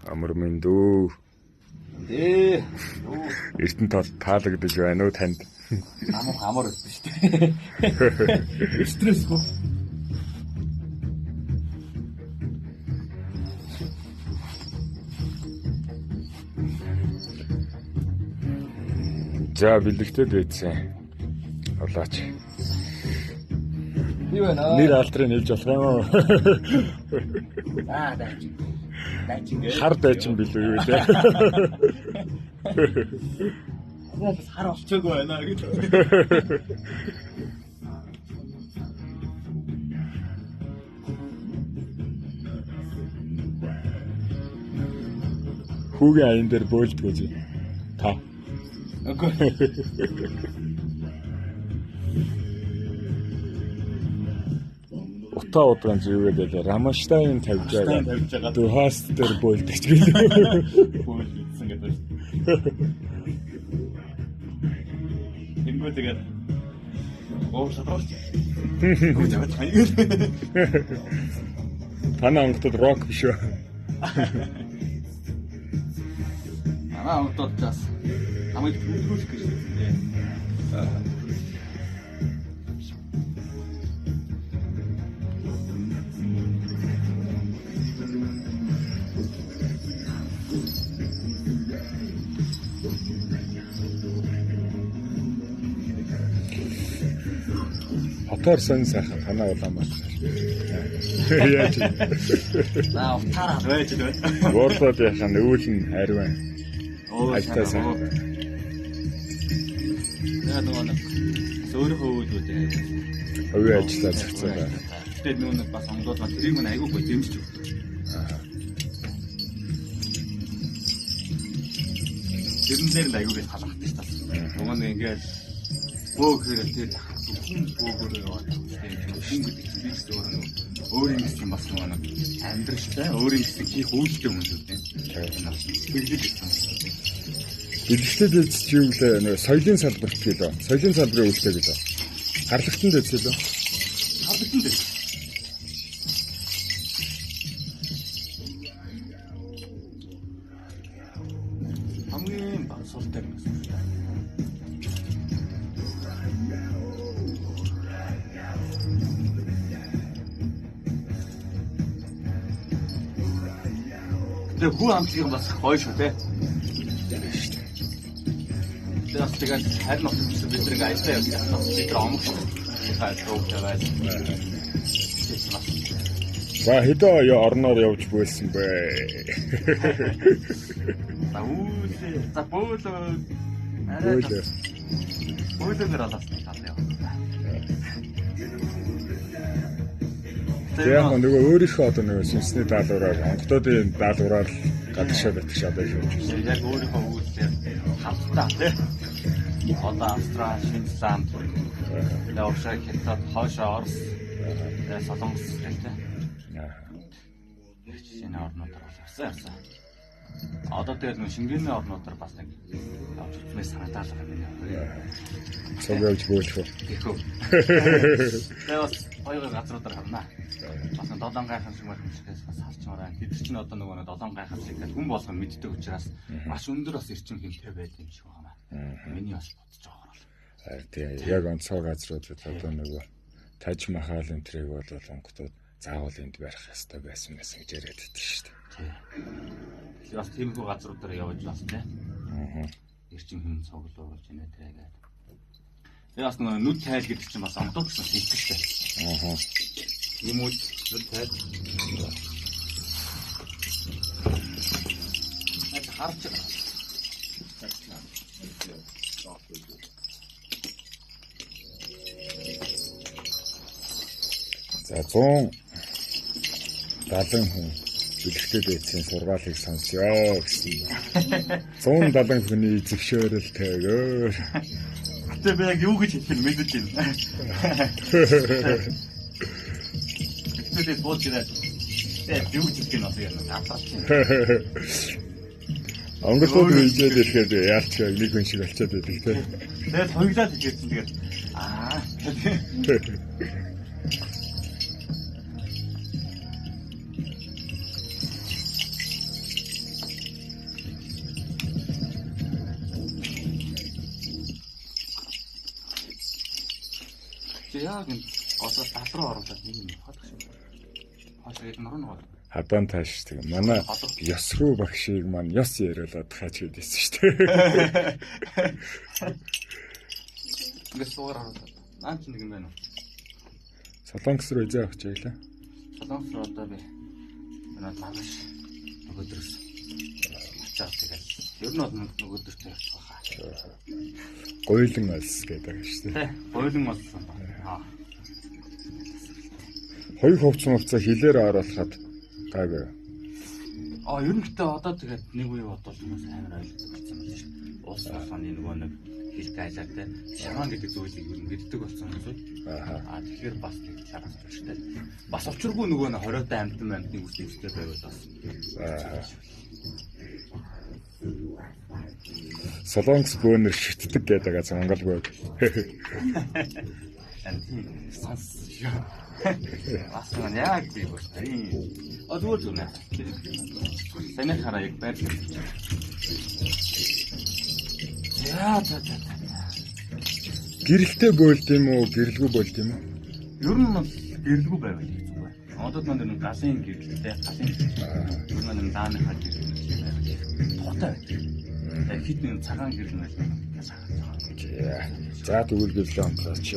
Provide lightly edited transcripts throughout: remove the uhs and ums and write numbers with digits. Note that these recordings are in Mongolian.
Амар минь дүү. Дээ. Эрдэнэ тал таалагдж байна уу танд? Намайг амар байсан шүү дээ. Стресс гоо. За бэлэгтэй дээдсэн. Олооч. Би байна. Нэр алдрыг нэлж болох юм уу? Аа дайч. Дайч ингэ. Хар дайчин билүү юу лээ. Бас хар олчоогүй байна гэж. Хүүгийн аян дээр бөөлдгөө зэ. Та. Үгүй. Утаа удгаан зүгээд байлаа. Рамштайн тавьж байгаа. Тавьж байгаа. Дөхаст дээр бөөлдөг ч гэлээ. Бөөл идсэн гэдэг шүү дээ. Тэнгүү тэгээд уурлаад орч. Үгүй тавьж байгаа. Танай онготод рок биш үү? Манай онготод бас намайг төвлөрүүлэх гэж байна тий. Хотоор сонь сайхан танай Улаанбаатар. Яаж вэ? За утаараа байж байна. Буурлаад яхаа өвөл нь хариу. Оо Альтаа сайхан. Тэгээ нөгөө нэг бас өөрийнхөө өвөлүүд Хувийн ажиллаа зохицуулаа. Гэтэ нөгөө нэг бас онгодод ба тэрийг мань айгүй гоо дэмжиж өгдөг. Тэрэн дээр л айгүй гэж талархдаг шүү дээ. Нөгөө нэг ингээд бөө гэхээр тэр зөвхөн бөөгөөр яваад тийм хүн гэдэг чинь би ч өөр нэг өөрийн гэсэн бас нөгөө нэг амьдралтай өөрийн гэсэн хийх үйлдэл юм шүү дээ. Сэтгэлж гэсэн. Бэлэгтэй дээдс чи юу гэлээ нөгөө соёлын салбарт гэлээ. Соёлын салбарын үйлдэл гэлээ. Гарлагтан дээдс лөө. Харагдсан дээ. Хамгийн баг сул дээр юм шиг байна. Тэгээ хүү хамтлагийн бас гоё шүү те. Тэгээ бас тэгээд харин утсан бид нэг ажиллаа явж байгаа. Бас бид нар омог шүү. Хаа дууг тавиад. За хэдэн орноор явж бөөлсөн бэ? За үүлээ. За бөөлөө. Арай Бөөлөө. Бөөлөөр алаасны тал яа. Тэг яг нөгөө өөрийнхөө одоо нөгөө сүнсний даалгавраар онгодын даалгавраар л гадагшаа батгшаа байж явж байна. Яг өөрийнхөө үүлээр хамтдаа тий. Одоо Австрали, Шинэ Зеланд, тэгээ урагшаа Хятад, хойшоо Орос, тэгээ Солонгос гэх тий. Энэ орнуудаар бол явсан явсан. Одоо тэгээд нөө Шингэний орнуудаар бас нэг явж үзмээр санагдаад байгаа юм байна. Цог явж бөөлөх үү? Тэгэхүү. Тэгээ бас гоё гоё газруудаар харна. Бас нэг долоон гайхамшиг мархамшигээс бас харчмаар байна. Тэд чинь одоо нөгөө нэг долоон гайхамшиг гэж хүн болгон мэддэг учраас маш өндөр бас эрчим хүнтэй байд юм шиг байна. Миний бас бодож байгаа бол. Харин тийм яг онцгой газруудад одоо нөгөө Таж Махал энэ тэрийг бол онготод заавал энд барих ёстой байсан байсан гэж яриад байдаг шүү дээ. Тий. Тэгэхээр бас тиймэрхүү газруудаар явж бас тий. Эрчим хүн цуглуулж инэ тэрэ гэдэг. Тэгээ бас нөгөө нүд тайл гэдэг чинь бас онготод гэсэн хэлдэг шүү дээ. Аа. Юм уу нүд тайл. Наач харж байгаа. За 170 хүн бэлэгтэй дээдсийн сургаалыг сонсё гэсэн. 170 хүний зөвшөөрөлтэйгээр Гэтэ би яг юу гэж хэлэх нь мэдэж байна. Гэтэ бууж ирээд тэгээд юу гэж хэлэх нь бас яг гадаад чинь. Монголууд хийжээд ирэхэд яалч нэг хүн шиг болчиход байдаг те. Тэгээд хуйглаад хэлсэн тэгээд аа Гэтэ яг энэ одоо тал руу оруулаад нэг юм явах шиг. Хоошоо яг нуруу нөгөө. Хадаан тааш тэг. Манай ёсруу багшийг маань ёс яриулаад хаач гэдээсэн шүү дээ. Ингээд суугаар оруулаад. Наа чи нэг юм байна уу? Солонгос руу эзээ авч байлаа. Солонгос руу одоо би манай маргааш нөгөөдрөөс очоод тэгэл ер нь бол нөгөөдөртөө явчих байхаа. Гуйлан олс гэдэг шүү дээ. Тэ, гуйлан олсон. Аа. Хоёр хувц мувцаа хилээр оруулахад гайгүй. Аа, ер нь гэтээ одоо тэгээд нэг үе бодвол хүмүүс амар ойлгодог болсон юм шиг. Улс болгоны нөгөө нэг хил гайлаа те шаман гэдэг зүйлийг ер нь мэддэг болсон хүмүүс үү? Аа. Аа, тэгэхээр бас нэг талаас учиртай. Бас учиргүй нөгөө нэг хориотой амьтан амьтны үс нэмстэй байвал бас. Аа. Солонгос бөөнөр шүтдэг гэдэг байгаа Монгол бөөг. Тийм сонс. Бас нэг яг би бол тийм. А зүгээр зүгээр нэ. Саний хараа яг байрлал. За за за. Гэрэлтэй бөөлд юм уу, гэрэлгүй бөөлд юм уу? Ер нь бол гэрэлгүй байвал хэцүү бай. Одод маань ер нь галын гэрэлтэй, галын ер нь нэг дааныхаа гэрэл байвал тухтай байдаг. Тэгээ хит нэг цагаан гэрэл байл. За тэгвэл гэрлээ онцлооч.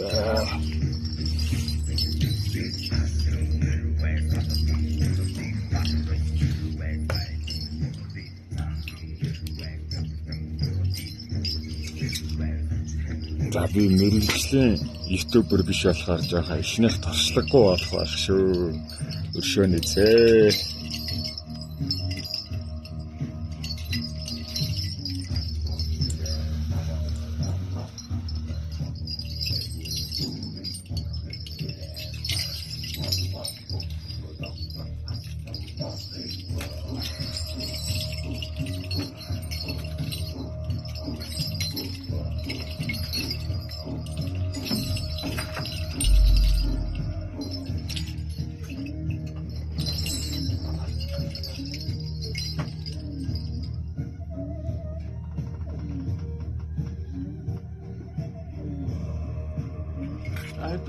За би мэргэжлийн ютубер биш болохоор жоохон эхнийх туршлагагүй болох байх шүү. Өршөө нэзээ.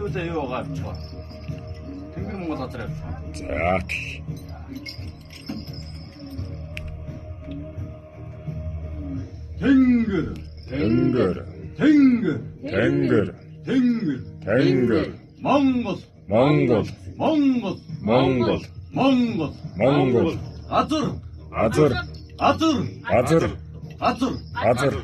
Хэдүүлээ юу байгаа авчих вэ? Тэнгэр Монгол газар авчих. За. Тэнгэр, Тэнгэр, тэнгэр, тэнгэр, тэнгэр, тэнгэр, Монгол, Монгол, Монгол, Монгол, Монгол, Монгол, Азар, Азар, Азар, Азар, Азар, Азар,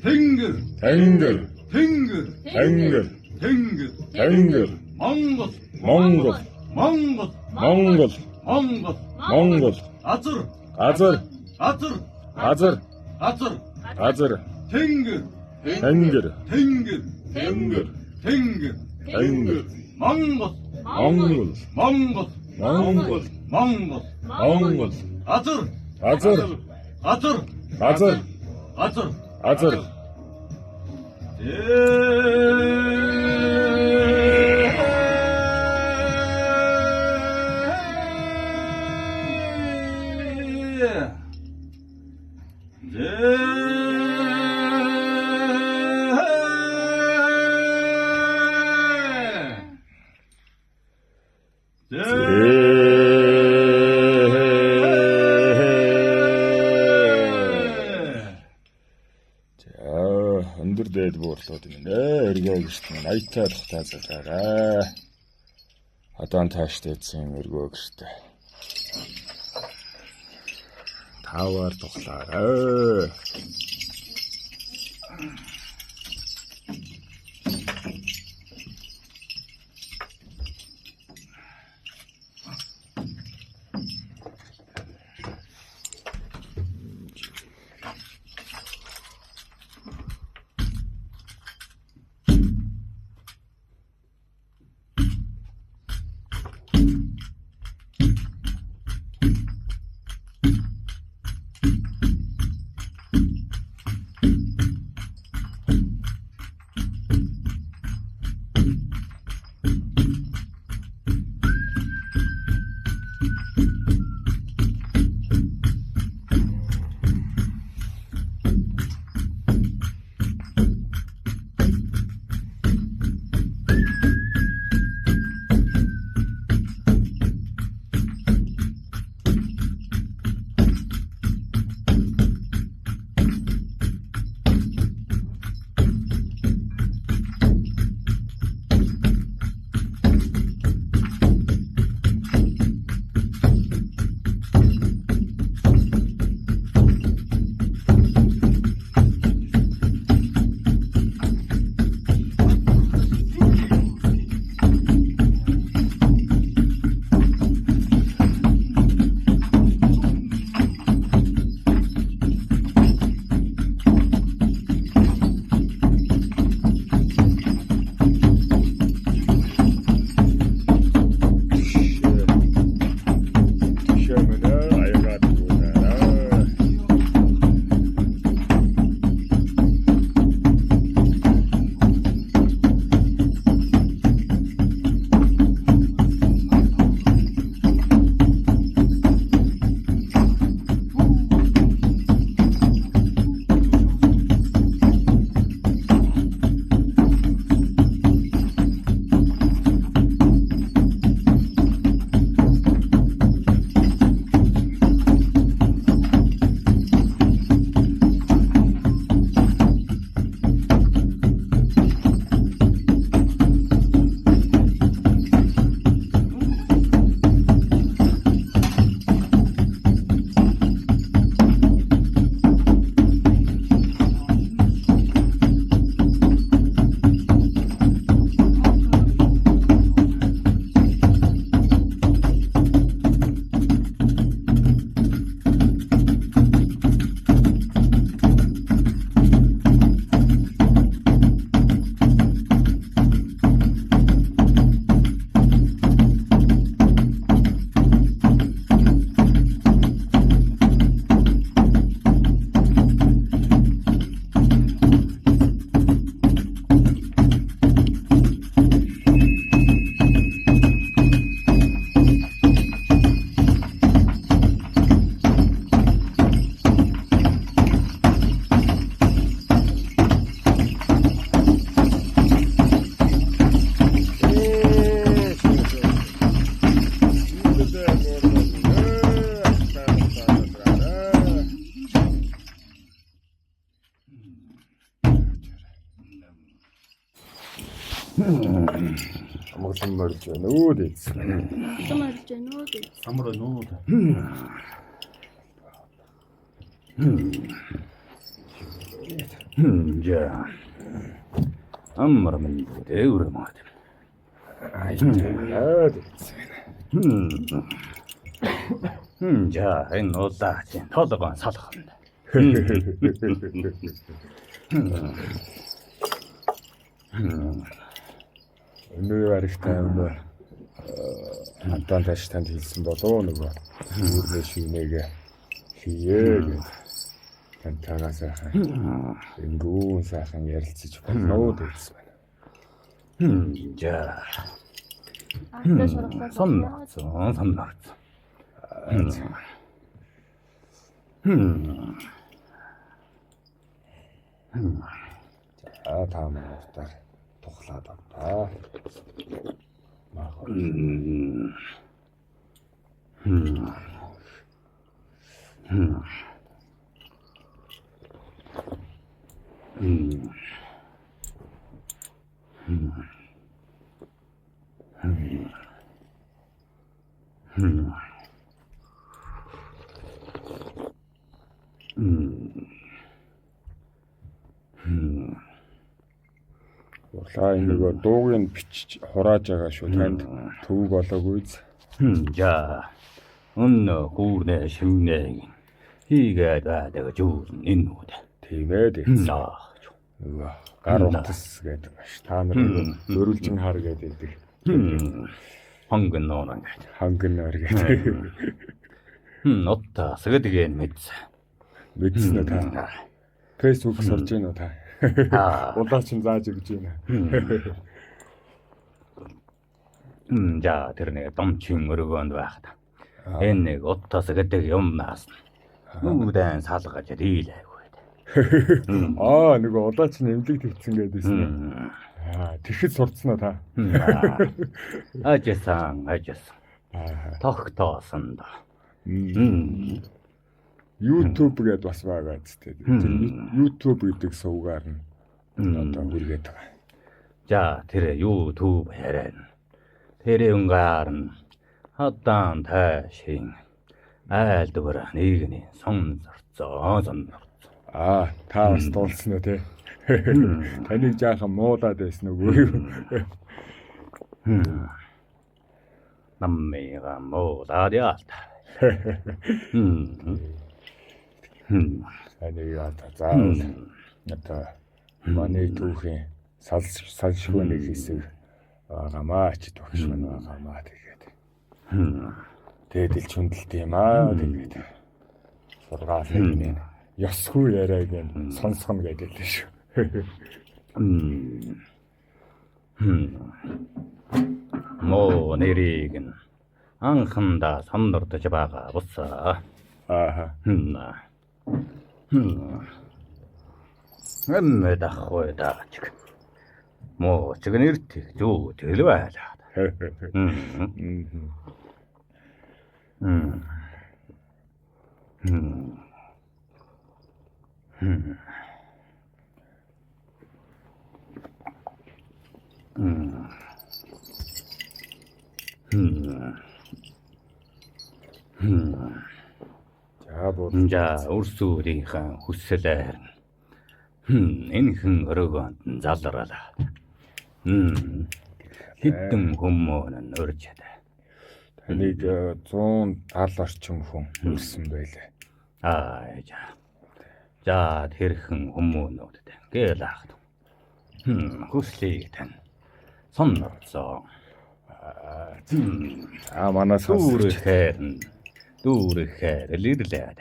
Тэнгэр, Тэнгэр, тэнгэр, Тэнгэр, тэнгэр, Тэнгэр, Монгол, Монгол, Монгол, Монгол, Монгол, Монгол, Азар, Азар, Азар, Азар, Азар, Азар, Тэнгэр, Тэнгэр, тэнгэр, Тэнгэр, тэнгэр, Тэнгэр, Монгол, Монгол, Монгол, Монгол, Монгол, Монгол, Азар, Азар, Азар, Азар, Азар, Азар. За, өндөр дээд буурлууд юм нэ. Өргөө гэрт маань аятай тухтай залгаарай. Хадаан тааш дээдсэн өргөө гэрт. Таваар тухлаарай. Амгалан морж байна өө дээдс. Амгалан морж байна уу дээдс. Самар байна уу? За. Амар минь дэвэр маад. Аа дээдс. За энэ улаа чинь толгоон салах. Өнөө аригтай юм Антон тааш танд хэлсэн болов нөгөө үүрнээ шивнэгээ хийе гэд тантайгаа сайхан энгүүн сайхан ярилцаж болно уу гэсэн байна. За. Ардаа шургалаа. Сонногцсон, сонногцсон. За та манайхаар тухлаад авдаа. Улаа энэ нөгөө дууг нь бичиж хурааж байгаа шүү. Танд төвөг олоогүй биз? За. Өнөө хүүрнэ шивнэ хийгээд байдаг зүйл энэ үү. Тийм ээ дээ. За. Нөгөө гар утас гэдэг маш. Та нар нөгөө дөрвөлжин хар гэдэг. Хонгон нууран гэдэг. Хонгон нуур гэдэг. Нотта сэгэдгэн мэдсэн. Мэдсэн үү та? Facebook сорж гин үү та? Улаа чинь зааж өгч байна. За тэр нэг домчин өргөөнд байхад энэ нэг уттаас гэдэг юмнаас нүдэн салгаж дийлээгүй. Аа нөгөө улаа чинь эмнэлэг твцсэн гэдээсэн. Аа тэгэхэд сурцсан уу та? Ажсан ажсан. Тогтоосон да. YouTube гэдээ бас байгаа зү. Тэр YouTube гэдэг сувгаар нь одоо хүргээд байгаа. За тэр YouTube яриана. Тэр өнгаар нь хадаан тайшин айлдвар нийгний сонсорцоо сонсорцоо. Аа та бас дуулсан уу те? Таныг жаахан муулаад байсан үгүй юу? Наммига муулаад яалта. Таныг одоо заавал одоо манай түүхийн салшгүй нэг хэсэг байгаамаа ч төгш мань байгаамаа тэгээд. Тэгээд ил чүндэлт юм аа тэгээд. Сургаал нэг ёсгүй яриаг нь сонсгоно гэдэг л шүү. Моо нэрийг нь анхандаа сонордож байгаа бусаа. Ааха. Эммэ дахвэ даачг. Моо чиг нэртэг зүү тэл байлаа. За бод. За өрсүүдийнхээ хүсэлээр энхэн өрөөгөнд нь залралаа. Хэдэн хүмүүн нь урьж. Таныг 170 орчим хүн өрсөн байлээ. Аа за. За тэрхэн хүмүүнүүд гээл аахт. Хүслийг тань сонорцоо. Аа манай сонсогч дүүрэхээр лирлээ.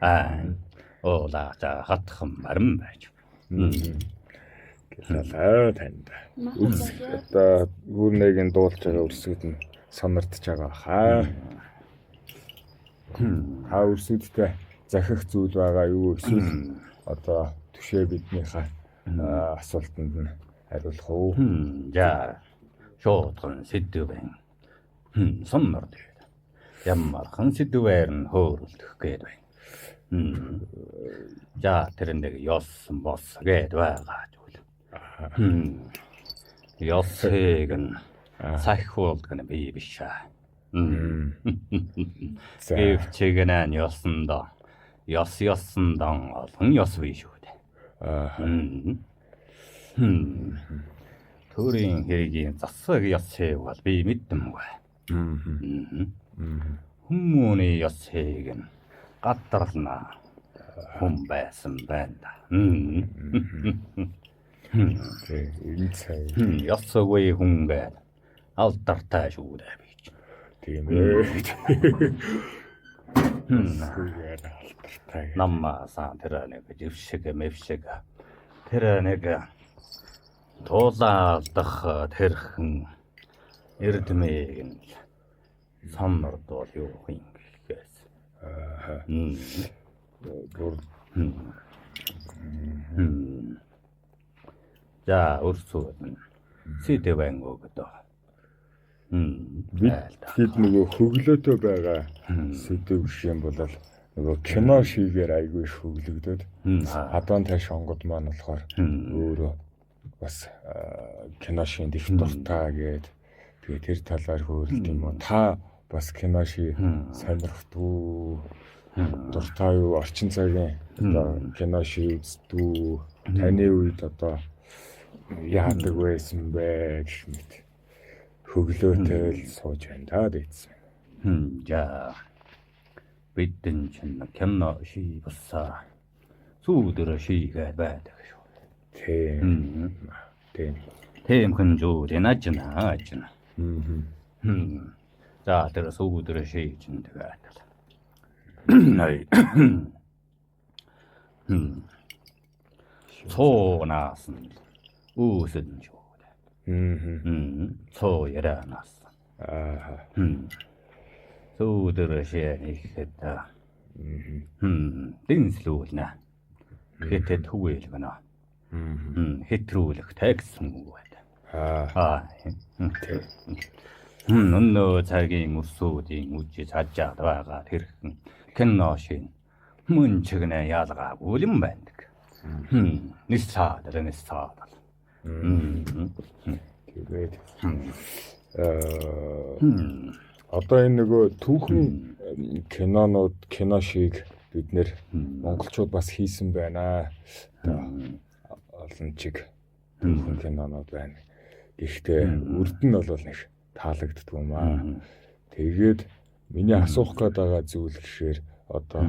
Аа уулаа за хатхан барин байж. Гэлээ танд. Одоо гүрнэг нь дуулж байгаа өрсүүд нь сонордож байгаа хаа. Та өрсүүдтэй захих зүйл байгаа юу эсвэл одоо түшээ биднийхээ асуултанд нь хариулах уу? За шоодгон сэдв байна. Сонорд. Ямархан сэдвээр нь хөөрөлдөх гээд байна. За тэр нэг ёс бос гээд байгаа зүйл. Ёсыг нь сахиулдаг нь би биш аа. За. Гэвч гэнэ ёсондоо ёс ёсондоо олон ёс бий шүү дээ. Аа. Төрийн хэргийн засаг ёсыг бол би мэддэмгүй. Хүмүүний ёсыг нь гадарлана хүн байсан байна да. Тэг энэ цаг Ёсгүй хүн гээд алдартай шүү дээ би ч. Тийм ээ. Ёсгүйгээр алдартай. Намаасан тэр нэг жившиг мэвшиг тэр нэг туулаалдах тэрхэн эрдмийг нь самнордвол юу юм гэхээс. Аа. Бүр За өрсүүд нь сэдвэн өгдөө. Бид хэд нөгөө хөглөөтэй байгаа сэдв гэх юм бол нөгөө кино шигээр айгүй их хөглөгдөд Адван таш онгод маань болохоор өөрөө бас кино шинд их дуртай гээд тэгээ тэр талаар хөөрөлт юм уу, та бас кино ши сонирхдгүй дуртай юу, орчин цагийн одоо кино ши үздүү, таны үед одоо яадаг байсан бэ гэх мэт хөглөөтэй л сууж байна да гэсэн. За бидэн чинь кино ши басаа сүүдэр шигээд байдаг шүү. Тийм. Тийм. Тийм хэн зүйл нажна ажна. За тэр сүүдэр ши чинь тэгээд. Най. Цоонаас нь үүсэн шүү. Цоо ярианаас. Аа. Сүүдэр ши ихэд дэнслүүлнэ. Хэтэд түгэлгэнэ. Хэтрүүлэх гэсэн үг байна. Аа. Өнөө цагийн өсүүдийн үжи цажаад байгаа тэрхэн кино шин мөн чигнэ ялгаагүй юм байдаг. Нисаадал нисаадал. Тэгээд одоо энэ нөгөө түүхэн кинонууд кино шиг бид нэр монголчууд бас хийсэн байна. Олон чиг түүхэн кинонууд байна. Гэхдээ үрд нь бол нэг таалагддгүй юм аа. Тэгээд миний асуух гээд байгаа зүйл гэхээр одоо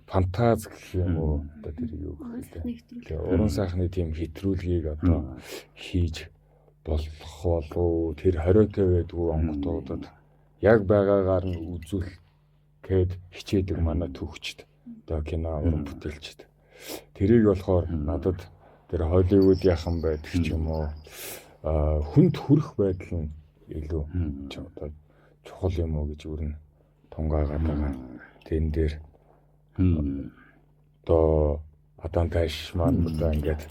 фантаз гэх юм уу, одоо тэр юу гэх вэ? Тэгээ уран сайхны тийм хэтрүүлгийг одоо хийж болох болов, тэр хориотой байдгүй онготуудад яг байгаагаар нь үзүүлэхэд хичээдэг манай төвчд одоо кино уран бүтээлчд. Тэрийг болохоор надад тэр Холливуд яхан байдаг ч юм уу, хүнд хүрэх байдал нь илүү одоо чухал юм уу гэж өрн тунгаагаад байгаа. Тэн дээр одоо Адам Таш маань одоо ингээд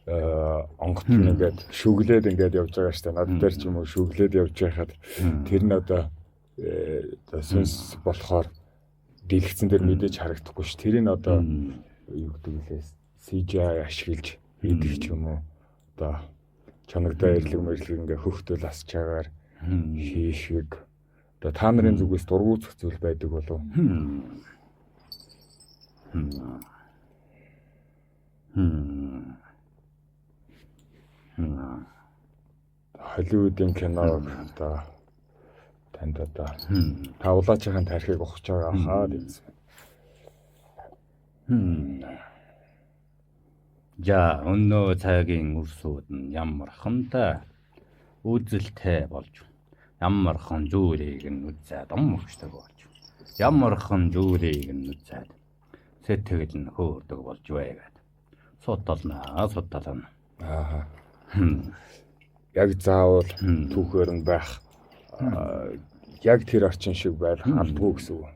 онгот нь ингээд шүглээд ингээд явж байгаа штэ. Над дээр ч юм уу шүглээд явж байхад тэр нь одоо сүнс болохоор дэлгэцэн дээр мэдээж харагдахгүй ш. Тэрийг одоо юу гэдэг лээ, CGI ашиглаж хийдэг ч юм уу, одоо чоногдоо эрлэг мэрлэг ингээ хөхтөл асч чагаар хийшиг. Одоо та нарын зүгээс дургуутсах зүйл байдаг болов? Холливуудын киног одоо танд одоо та улаачийн тархийг ухаж байгаа хаа гэсэн. За өнөө цагийн үрсүүд нь ямар хантай үзэлтэй болж, ямар хан зүйлийг нь үзээд омөрчдөг болж, ямар хан зүйлийг нь үзээд сэтгэл нь хөөрдөг болж байгаад судалнаа судална. Аа. Яг заавал түүхээр нь байх, яг тэр орчин шиг байх албагүй гэсэн үг.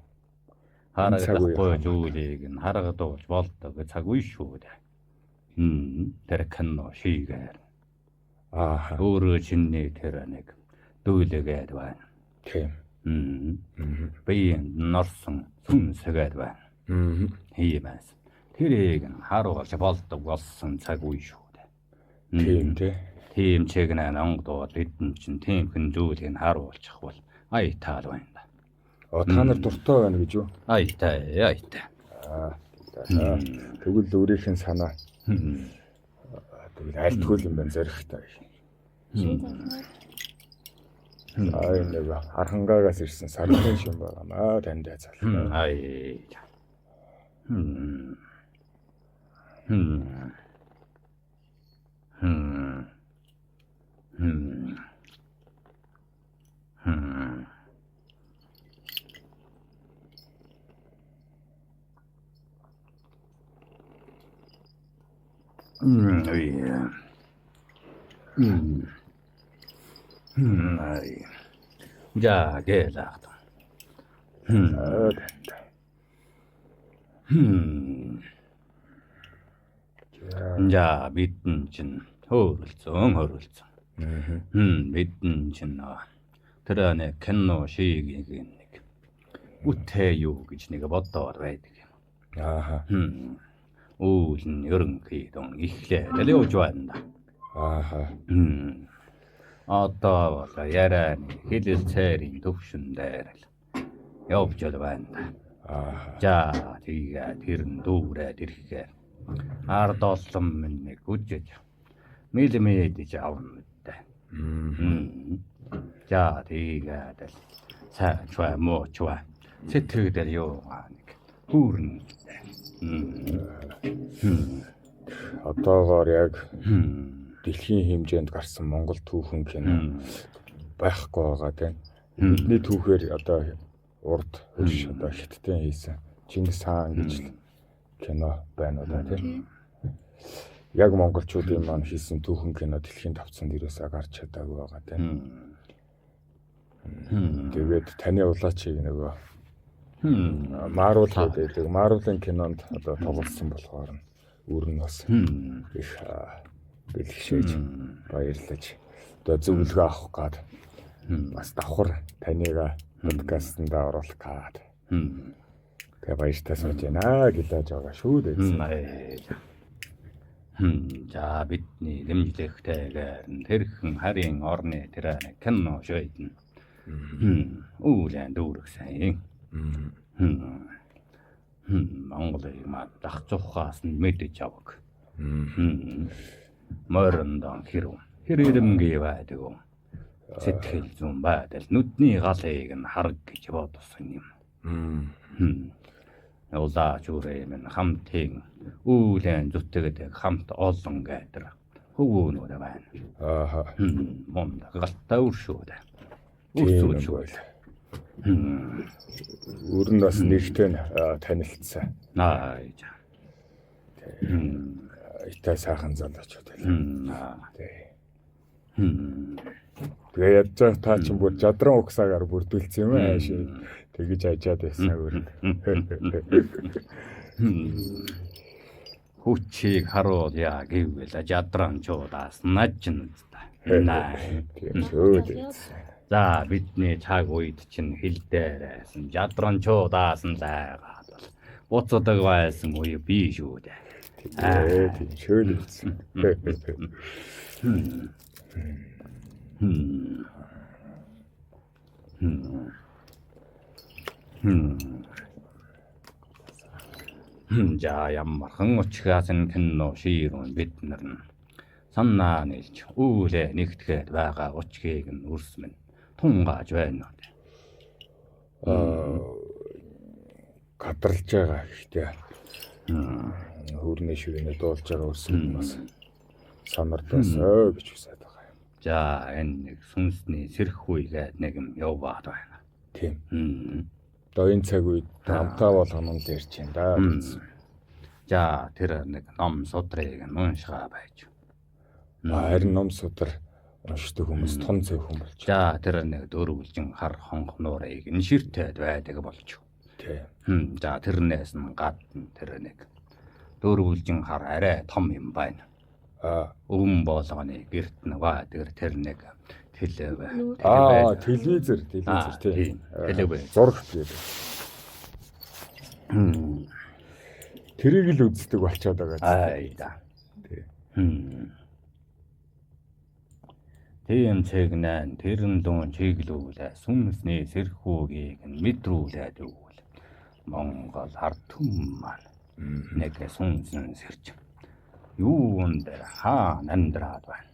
Харагдахгүй зүйлийг нь харагдуулж болдог цаг үе шүү дээ. Тэр кино шигээр. Аа. Өөрөө чиний тэр нэг дүүлгээд байна. Тийм. Би норсон сүнсгээд байна. Хиймээс. Тэрийг нь харуулж болдог болсон цаг үе шүү дээ. Тийм тий. Тийм чигнэ онгодууд бидэн чинь тиймхэн зүйлийг харуулчих бол аятал байна да. Та нар дуртай байна гэж юу? Аятай, аятай. Аа. Тэгвэл өөрийнх нь санаа тэгвэл айлтгүй юм байна зоригтой. Аа энэ нэг Архангаагаас ирсэн сархын шин байгаамаа танд залуу. Ай. Хм. Хм. Хм. Хм. Хм. Хм. Хм. Ай. За гэлээ. Хм. Хм. За бидэн чинь хөөрөлцөн. Бидэн чинь тэр нэг кино шигийг нэг үтээ юу гэж нэг бодоор байдаг юм. Ааха. Үйл нь ерөнхийдөө эхлээд л явж байна да. Ааха. Одоо бол ярианы хэлэлцээрийн төвшин дээр л явж л байна да. Ааха. За тэгээд тэр нь дүүрээд ирэхээр ард олон минь нэг үжиж мэлмэдэж авна дээ. За тэгээд л сайн чваа муу чваа сэтгэгдэл юу нэг хүүрнэ. Одоогоор яг дэлхийн хэмжээнд гарсан Монгол түүхэн кино байхгүй байгаа тийм. Бидний түүхээр одоо урд хөрш одоо Хятадын хийсэн Чингис хаан гэж л кино байна уу да тийм. Яг монголчуудын маань хийсэн түүхэн кино дэлхийн тавцанд ерөөсөө гарч чадаагүй байгаа тийм. Тэгээд таны улаачийг нөгөө Марвел гэдэг Марвелын кинонд одоо тоглосон болохоор нь үр нь бас их бэлгшээж баярлаж одоо зөвлөгөө авах гад бас давхар таныг подкастт оруулах гад. Тэгээ баяртай сууж байна гэлээж байгаа шүү дээ. За бидний дэмжлэгтэйгээр нь тэрхэн харийн орны тэр кино шийднэ. Үүлэн дүүргсэн. Монголыг мадах цухаас нь мэдэж авах. Морьндон хэрв хэрэрэмгээ байдаг. Сэтгэл зүйн байдал нүдний галыг нь хараг гэж бодсон юм. Улаач үрээ минь хамтын үүлэн зүтгэдэг хамт олон гэдэг хөвөөнүүд байна. Ааха. Мундаг галтай үршүүд. Үрсүүд шүү. Өөр нь бас нэгтэй танилцсан. Аа. Итай сайхан залуучууд байлаа. Тэгээ ядж байгаа та чинь бүр жадран угсаагаар бүрдүүлсэн юм аа шээ. Тэгэж ажаад байсан өөр. Хүчийг харуулъя гэвэл жадранчуудаас нажна та. Тийм шүү дээ. За бидний цаг үед чинь хил дээрээс жадранчуудаас нь лайгаад бол буцдаг байсан үе бий шүү дээ. Тийм шүү л гэсэн. За ямархан учраас нь кино шийрүүн бид нар нь санаа нийлж үүлээ нэгтгэхэд байгаа учгийг нь үрсмэн тунгааж байна. Гадарлаж байгаа гэхдээ хөрний ширээний дуулж байгаа үрсмэн бас самардасаа гэж хүсээд байгаа юм. За энэ нэг сүнсний сэрх үе гээд нэг юм яваад байна. Тийм. Одоо энэ цаг үед амтаа болгоно л ярьж байна да. За тэр нэг ном судрыг нь уншгаа байж. Харин ном судар уншдаг хүмүүс тун цөөхөн болж. За тэр нэг дөрвөлжин хар хонхнуурыг нь ширтээд байдаг болж. Тийм. За тэрнээс нь гадна тэр нэг дөрвөлжин хар арай том юм байна. Өвөн болгоны гэрт нь байдаг тэр нэг телев. Телевизэр тийм. Телев. Зурагт гэдэг. Тэрийг л үздэг болчиход байгаа. Аа да. Тийм. Тийм цэгнэн тэрэн лүн чиглүүлээ сүнсний сэрхүүгийг нь мэдрүүлээд өгвөл Монгол ард түмэн маань нэг сүнсэн сэрч юун дээр хаан амьдраад байна.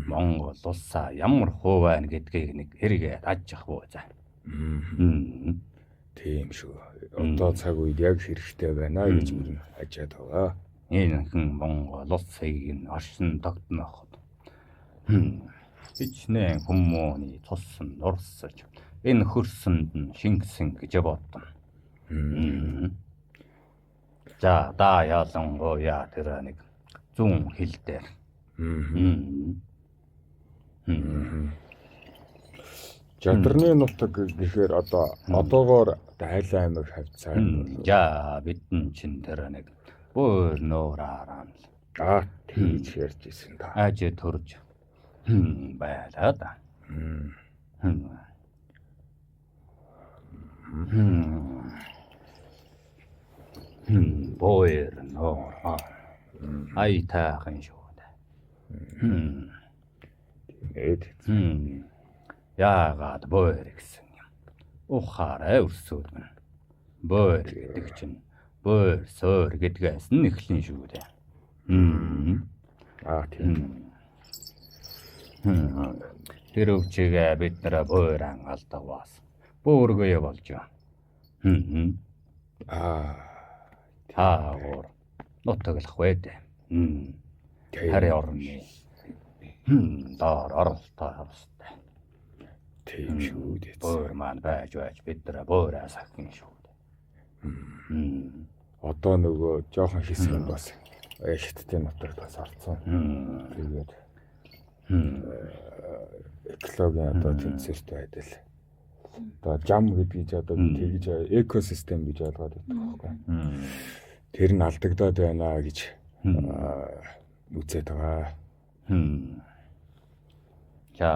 Монгол улсаа ямар хуу байна гэдгийг нэг эргээд ажих буу за. Тийм шүү. Одоо цаг үед яг хэрэгтэй байна гэж мөрн ажиад байгаа. Энэ хэн Монгол улсыг нь оршин тогтноход хичнээн хүмүүний цус нь нурсаж энэ хөрсөнд нь шингэсэн гэж бодно. За да ялангуяа тэр нэг зүүн хил дээр. Жадарны нутаг гэхээр одоо одоогоор айл аймаг хавцаа. За бидэн чин тэр нэг бөөр нуураараа л Аа тийж ярьж исэн та. Аж төрж байлаа да. Бөөр нуур. Ай таахан шүү дээ. Эд. Яагаад бөөр гэсэн юм? Ухаарай өрсөөд. Бөөр гэдэг чинь бөөр суур гэдгээс нь эхлэн шүү дээ. Аа тийм. Тэр өвчигээ бид нар бөөрэн алдаг бас. Бөөргөө болж. Аа таагуур нутаглах вэ дээ. Хари орны доор оролтоо австай. Тийм шүү дээ. Бөөр маань байж байж бид нар бөөрөө сахин шүү дээ. Одоо нөгөө жоохон хэсэг нь бас хятадын нутагт бас орцсон. Тэгээд экологийн одоо тэнцвэрт байдал. Одоо жам гэдгийг одоо тэгж экосистем гэж ойлгоод байдаг байхгүй. Тэр нь алдагдаад байна гэж үзээд байгаа. За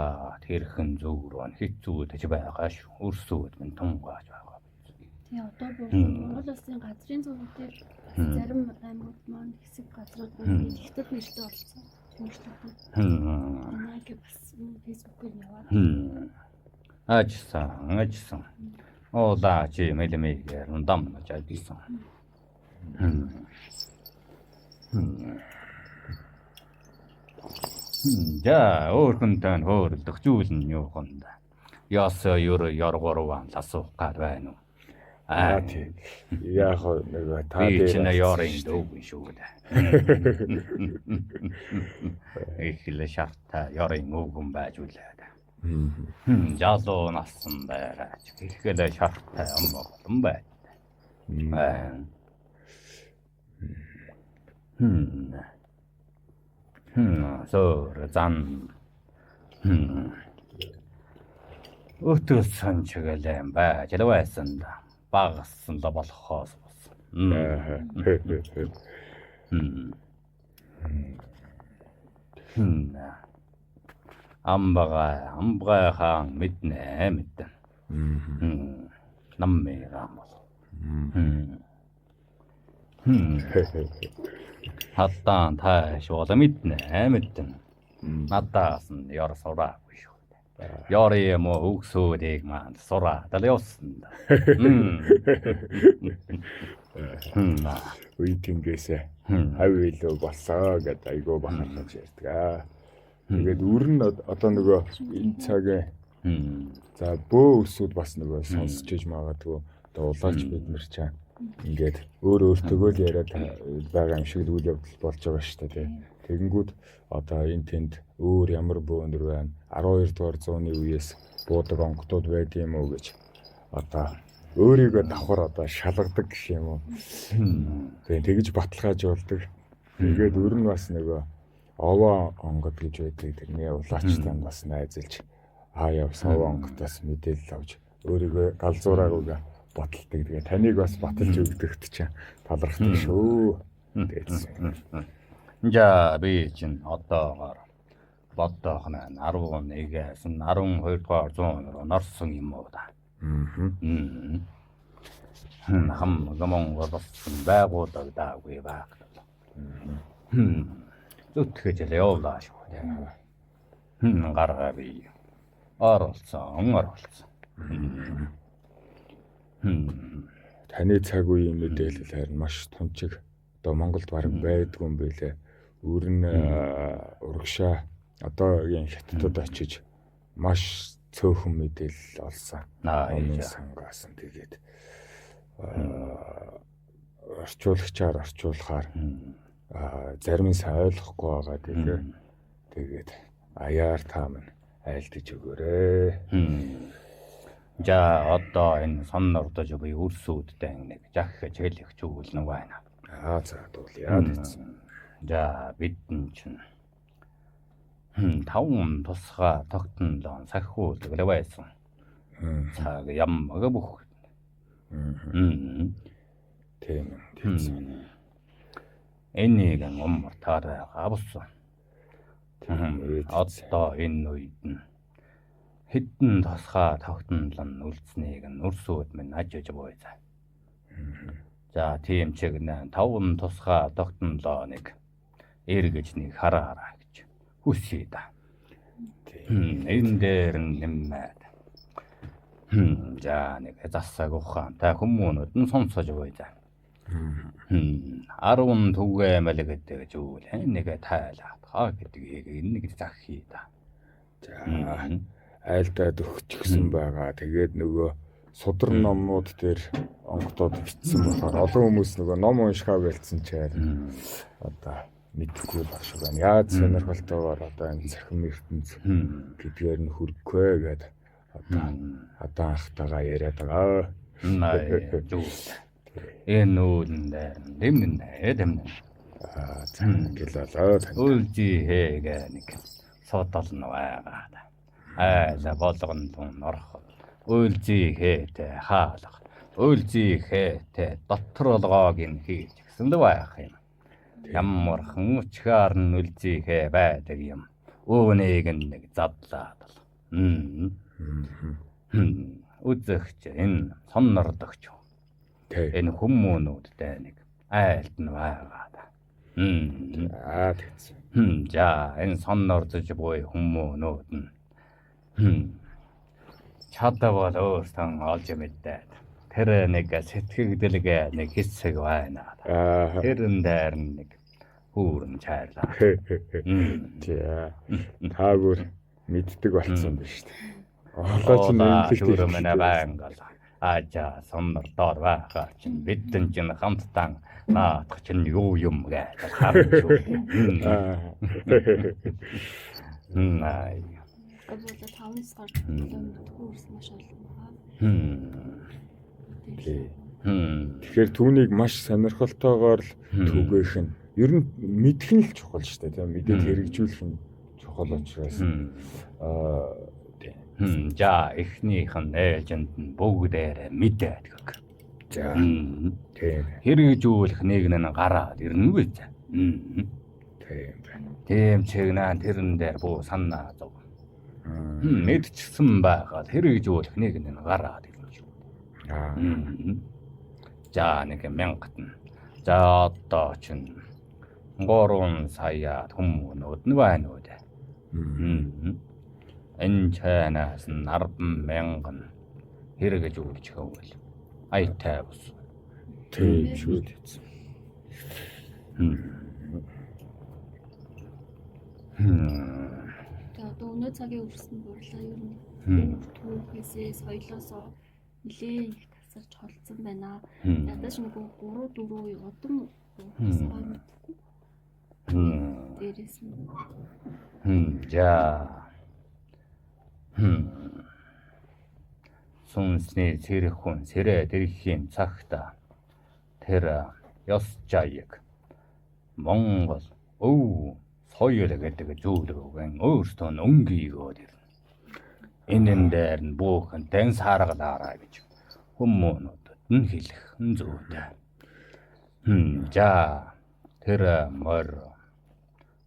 тэрхэн зөв рүү хэцүү гэж байгаа шүү. Өрсүүд минь тунгааж байгаа. Тий одоо бүр Монгол улсын газрын зураг дээр зарим аймагуд маань хэсэг газрууд маань хятад нэртэй болсон. Манай бас фэйсбүүкээр яваад. Ажсан, ажсан. Уулаа чи мэлмэгээр дамнаж ажсан. За өөрхөнтэй нь хөөрөлдөх зүйл нь юу юм да. Яс ёр ёргорван асуух гад байна уу? Аа тий. Яг нөгөө та дээр чинь ёрын дөөгүй шүү дээ. Их л шарта ёрын өвгөн байж үлээ. Жалуу насан байгаач ихэл шартай омголон байд. Сөр зан. Өтөлсөн чигэлэн байж л байсан да. Багассан л болохоос бас. Амбага амбага хаан мэднэ мэдэн. Наммэра бол. Хаттан тааш бол мэднэ мэдэн. Надаас нь ёр сураагүй шүү дээ. Ёр юм уу өгсөөдийг маань сураад л явсан да. Үе тэнгээсээ хав илүү болсон гэд айгуу бахархаж ярьдаг. Тэгээд үр нь одоо нөгөө энэ цагийн за бөө өрсүүд бас нөгөө сонсч иж магадгүй одоо улаач бид нар чаа ингээд өөр өөртөөгөө л яриад байгаа юм шиг л үйл явдал болж байгаа шүү дээ тий. Тэгэнгүүт одоо энэ тэнд өөр ямар бөөнөр байна 12 дугаар зууны үеэс буудаг онготууд байд юм уу гэж одоо өөрийгөө давхар одоо шалгадаг гэх юм уу. Тэгээ тэгж баталгаажуулдаг. Тэгээд өр нь бас нөгөө овоо онгод гэж байдаг. Тэрний улаачтай бас найзалж хаа явсан овоо онготоос мэдээлэл авч өөрийгөө галзуураагүйгээ баталдаг. Тэгээ таныг бас баталж өгдөгт чинь талархдаг шүү. Тэгсэн. За би чинь одоогоор бодоох нь 11-ээс 12 дугаар зуун руу норсон юм уу да. Хам гомон болсон байгуулагдаагүй байх. Зүтгэж л явлаа шүү дээ. Гаргаа би оролцсон оролцсон. Таны цаг үеийн мэдээлэл харин маш тунчиг одоо Монголд бараг байдгүй юм билээ. Өөр нь урагшаа одоогийн хятадд очиж маш цөөхөн мэдээлэл олсон. Номын сангаас нь тэгээд орчуулагчаар орчуулахаар зарим нь сайн ойлгохгүй байгаа тэгээ. Тэгээд аяар та минь айлдаж өгөөрэй. За одоо энэ соннордож буй үрсүүдтэй нэг жах хэлэх зүйл нэг байна. Аа за дуулъя гэсэн. За бидэн чинь таван тусгай тогтнолон сахиулдаг л байсан. Цаг ямаг бүх. Тийм тийм. Энийг умартаар байгаа бус. Одоо энэ үед нь хэдэн тусгай тогтнол нь үлдсэнийг нь өрсүүд минь ажиж буй за. За тийм чиг нэ таван тусгай тогтнолоо нэг эргэж нэг хараараа гэж хүсье да. Энэ дээр нь нэмээд. За нэг засаг ухаантай хүмүүнүүд нь сонсож буй за. 10 түгээмэл гэдэг зүйл нэг тайлаад хаа гэдгийг нэг захий да. За айлдаад өгчихсөн байгаа. Тэгээд нөгөө судар номнууд дээр онготоод бичсэн болохоор олон хүмүүс нөгөө ном уншихаа байлцсан ч одоо мэдэхгүй л байх шиг байна. Яаж сонирхолтойгоор одоо энэ цахим ертөнц гэдгээр нь хүргэхгүй гээд одоо анхтайгаа яриад байгаа. Зүг. Энэ үүлэн дээр дэмнэ дэмнэ. Аа за гэл болоо. Үлжи хэгээ нэг содол нь байгаа. Айла болгон тун орох. Үлжи хээтэй хаалга. Үлжи хээтэй дотор болгоог нь хийж гисэн л байх юм. Ямархан өчгаар нь үлжи хээ байдаг юм. Үүнийг нэг задлаад л. Үзэгч энэ соннордогч. Энэ хүмүүнүүдтэй нэг айлт нь байгаа да. Аа тэгсэн. За энэ соннордож буй хүмүүнүүд нь чадвал өөртөө олж мэдээд тэр нэг сэтгэгдэлгээ нэг хэсэг байна. Тэрэн дээр нэг хүүрэн чайрлаа. За та бүр мэддэг болцсон байна шүү дээ. Одоо ч нэмэлт манай байнга л аажа соннордоор байхаар чинь бидэн чинь хамтдаа наадах чинь юу юм гэж харна шүү. Най. Одоо 5 сар мэдгүй үрс маш олон байна. Тэгэхээр түүнийг маш сонирхолтойгоор л түгээх нь ер нь мэдэх нь л чухал шүү дээ, тийм мэдээд хэрэгжүүлэх нь чухал учраас аа тийм. За эхнийх нь ээлжинд нь бүгдээрээ мэдээд гэх. За тийм. Хэрэгжүүлэх нэг нь гараад ирнэ үү. Тийм байна. Тийм чигнаа тэрэн дээр буу санаа зов. Мэдчихсэн байгаад хэрэгжүүлэх нэг нь гараад ирнэ шүү. Аа. За нэг мянгат нь. За одоо чинь 3 сая хүмүүнүүд нь байна уу дээ. Энэ чайнаас нь 10 мянган хэрэгжүүлж хөвөл. Аятай бус. Тийм шүү дээ. Тэгээ одоо өнөө цагийн өрсөн бурлаа ер нь түүхээсээ соёлоосоо нэлээд их тасарч холцсон байна. Ядаж нөгөө 3 4 удам урсгай мэдхгүй. Дээрээс нь. За. Сүнсний цэрэх хүн сэрээ дэрхийн цагта тэр ёс жаяг Монгол өв соёл гэдэг зүйл рүүгэн өөртөө нь өнгийгөөд ирнэ. Энэн дээр нь бүхэнтэй саргалаарай гэж хүмүүнүүдэд нь хэлэх нь зүйтэй. За тэр морь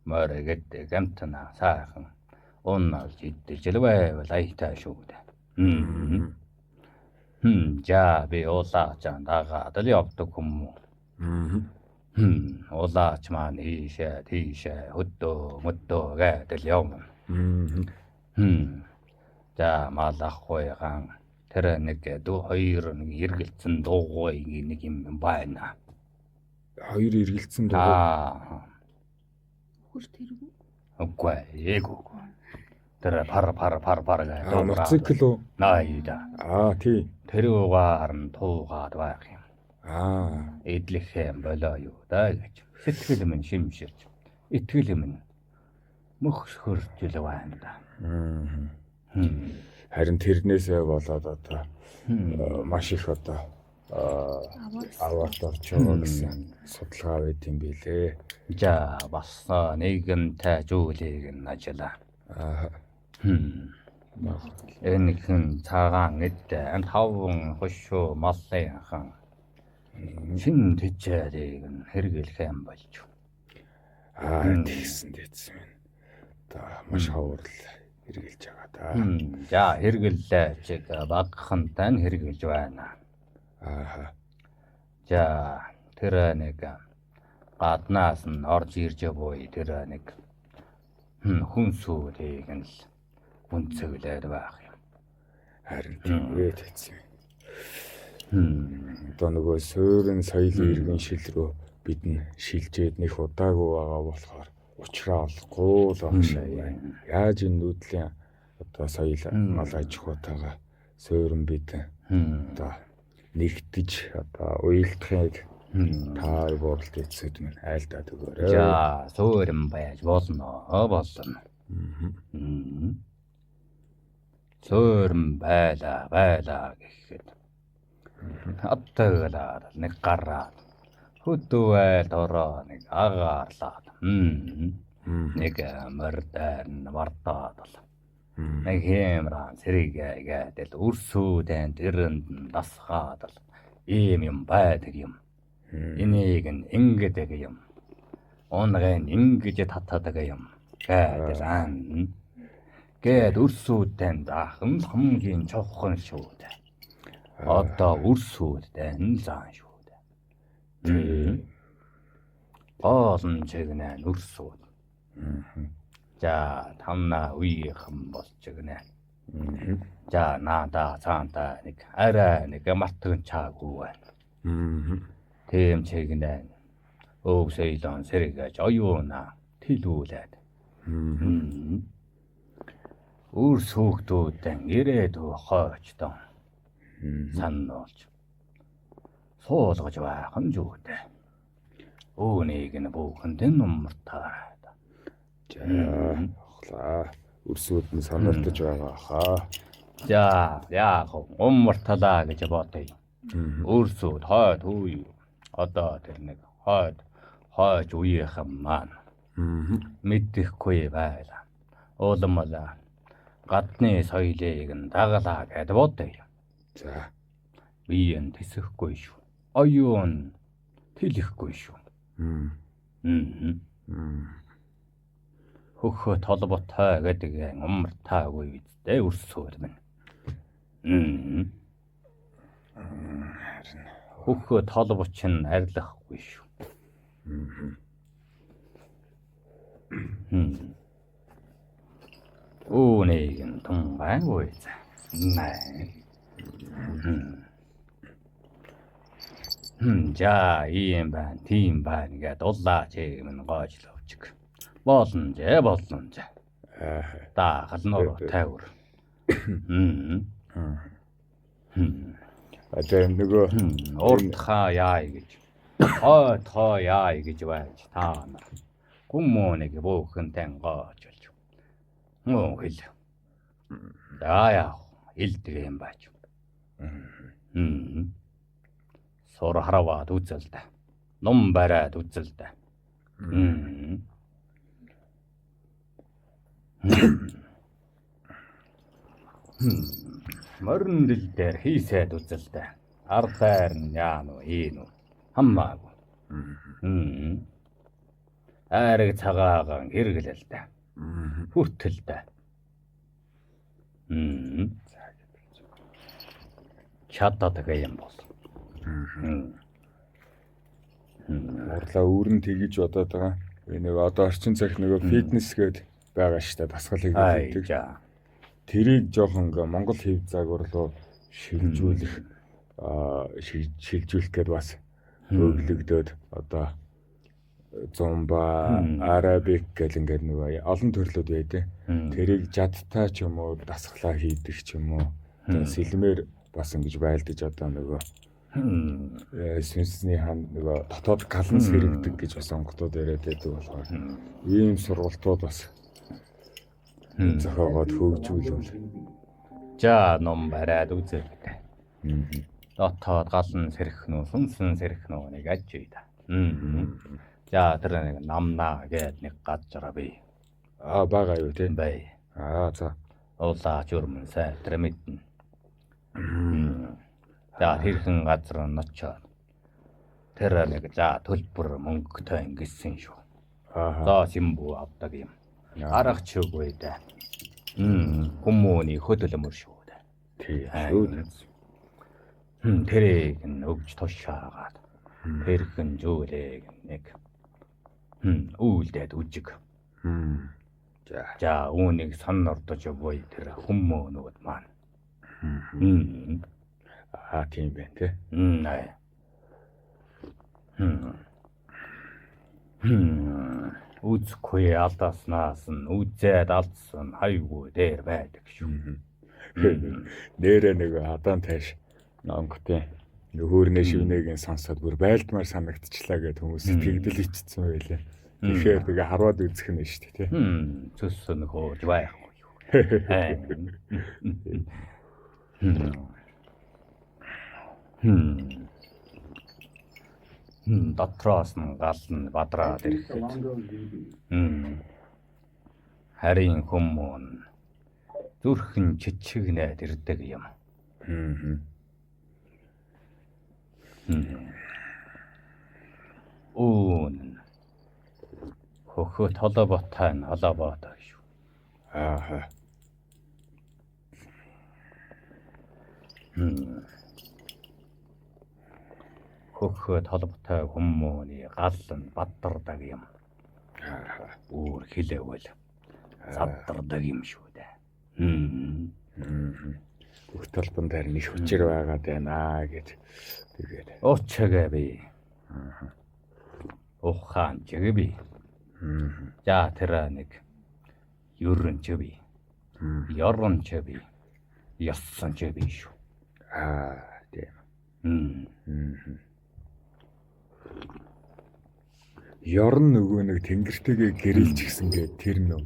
морь гэдэг амтна сайхан унаалж идэж л байвал аятай шүү дээ. За би улаачаа дагаад л явдаг хүмүү. Улаач маань ийшээ тийшээ хөдөө мөдөө гэдэл явна. За малахуйгаан тэр нэг хоёр нэг эргэлцэн дуугүй нэг юм байна. Хоёр эргэлцэн дуугүй. Аа. Үхэр тэргүй. Үгүй ээг. Тэр пар пар пар пар гэдэг. Мотоцикл үү? Наида. Аа тий. Тэрүүгээр нь туугаад байх юм. Аа. Эдлэх юм болоо юу да гэж. Сэтгэл минь шимширч. Итгэл минь мөхсхөрж л байна да. Харин тэрнээсээ болоод одоо маш их одоо аваарт орж байгаа гэсэн судалгаа байт юм билээ. За бас нийгэмтэй зүйлийг нь ажиллаа. Аа. Энэ хэн цагаан эд таван хошуу маллынхан шин тэжээлийг нь хэрэглэх юм болж. Аа тэгсэн дэцсэн юм. Одоо маш ховор л хэрэгжилж байгаа да. За хэрэглээ чиг багхантай нь хэрэглэж байна. Аа. За тэр нэг гаднаас нь орж ирж буй тэр нэг хүнсүүдийг нь л үнцэглээд байх юм. Харин тийм ээ тэгсэн. Одоо нөгөө суурин соёлын иргэн шил рүү бид нь шилжээд нэг удаагүй байгаа болохоор учраа олохгүй л байх шаа. Яаж энэ нүүдлийн одоо соёл мал аж ахуйтайгаа суурин бид одоо нэгтэж одоо уялдахыг та буралт эцэд минь айлдаад өгөөрэй. За суурин байж болно болно. Суурин байлаа байлаа гэхэд аттаглаад нэг гараад хөдөөөл ороо нэг агаарлаад нэг мордаар нь вардаад л нэг хэмран сэргээ гэдэл өрсүүдэн тэрэнд нь дасгаад л ийм юм байдаг юм. Энийг нь ингэдэг юм. Унгын ингэж татадаг юм гэдэл ан. Гэт өрсүүдэн заах нь хамгийн чухал шүү дээ. Одоо өрсүүдэн заан шүү дээ. Гол нь чигнэ өрсүүд. За тамна үеийнхэн болж чигнэ. За наада цаанта нэг арай нэг мартагн чаагүй байна. Тийм чигнэ. Өв соёлон сэргэж оюуна тэлүүлээд. Үр сүхтүүдэн ирээдүй хойчдон сануулж суулгаж байх нь зүйтэй. Үүнийг нь бүхэнд нь умартаарай. За охлаа. Өрсүүд нь сонирхож байгаа хаа. За яах вэ? Умарталаа гэж бодъё. Өрсүүд хойд үе. Одоо тэр нэг хойд хойж үеийнхэн маань мэддэхгүй байлаа. Уулмал гадны соёлыг нь дагалаа гэд бодъё. За. Би энэ тэсэхгүй шүү. Оюун тэлэхгүй шүү. Хөхө толботой гэдэг умартаагүй үсттэй өрсөөл минь. Хөхө толбоч нь арилахгүй шүү. Үүнийг нь тунгайгүй за. Нэ. За ийм байна, тийм байна гэд уллаа чиг минь гоожловчг. Болно зэ, болно зэ. Даахал нуруу тайвар. А тэр нөгөө урдхаа яа гэж. Хойдхоо яа гэж байж та нар. Хүмүүнийг бүхэнтэн гоожлж. Мөн хэл. За яах илдэг юм байж. Сур хараваад үзэлдэ. Ном бариад үзэлдэ. Морин дил дээр хийсээд үзэлдэ. Ардаар нь яа нү ийн үү хамаагүй. Айраг цагаагаан хэрэглэлдэ. Хүртэлдэ. Чаддаг юм бол. Урлаа үүрэн тэгэж бодоод байгаа. Энэ нөгөө одоо орчин цагт нөгөө фитнес гээд байгаа шүү дээ. Дасгал хийгээд байдаг. Тэрийг жоохон ингээ Монгол хэв загвар руу шилжүүлэх шилжүүлэх гээд бас хөглөгдөөд одоо зумба, арабик гэл ингээд нөгөө олон төрлүүд байдаг. Тэрийг жадтай ч юм уу дасгалаа хийдэг ч юм уу. Тэгээ сэлмээр бас ингэж байлдаж одоо нөгөө сүнсний хан нөгөө дотоод галан сэрэгдэг гэж бас онготууд яриад байдаг болохоор ийм сургалтууд бас зохиогоод хөгжүүлвэл. За ном бариад үзээ. Дотоод галан сэрэх нүү, сүнсэн сэрэх нүү нэг ажээ да. За тэр нэг намнаа гээд нэг газар бий. Аа байгаа юу те? Бай. Аа за. Уулаа журман сайтар мэднэ. За тэрхэн газар нь очоод тэр нэг за төлбөр мөнгөтэй ингэсэн шүү. Аа. За симбүү авдаг юм. Арга чиггүй дээ. Хүмүүний хөдөлмөр шүү дээ. Тий шүү. Тэрийг нь өгж тушаагаад тэрхэн зүйлийг нэг үйлдээд үжиг. За. За үүнийг сонордож буй тэр хүмүүнүүд маань. Аа тийм байна те. Үзэхгүй алдааснаас нь үзээд алдсан хайгуу дээр байдаг шүү. Нэрээ нэг адаан тайш онготын хөөрнөө шивнэгийн сонсоод бүр байлдмаар санагдчихлаа гэд хүмүүс сэтгэгдэл ичсэн байлээ. Тэгэхээр тэгээ харваад үзэх нь шүү дээ тий. Цөс нөхөж байхгүй юу. Дотроос нь гал нь бадраад ирэхэд. Харин хүмүүн зүрхэн чичгнээд ирдэг юм. Үүн хөхөт холооботой нь холооботой шүү. Аа. Хөхөт холбоотой хүмүүний гал нь бадардаг юм. Өөр хэлэвэл задардаг юм шүү дээ. Бүх талбан дээр нэг хүчээр байгаад байна гэж тэгээд. Уучгаа би. Ухаан чиг би. За тэр нэг ерөн ч би. Ёрон ч би. Ёссон ч би шүү. Аа тийм. Ёрон нөгөө нэг тэнгэртэйгээ гэрэлж гисэн гээд тэр нөө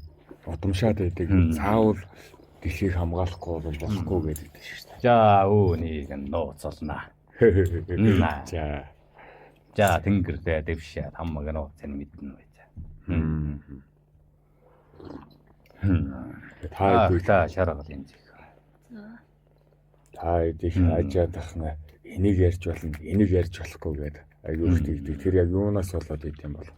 удамшаад байдаг. Заавал дэлхийг хамгаалахгүй бол болохгүй гэдэг шүү дээ. За үүнийг нууцлнаа. За. За тэнгэрдээ дэвшээд хамаг нууцыг мэднэ байж. Та та шаргалын зэх. За. Та их ажаад ахна энийг ярьж болно, энийг ярьж болохгүй гэдэг аягүй их тэгдэг. Тэр яг юунаас болоод идэм бол?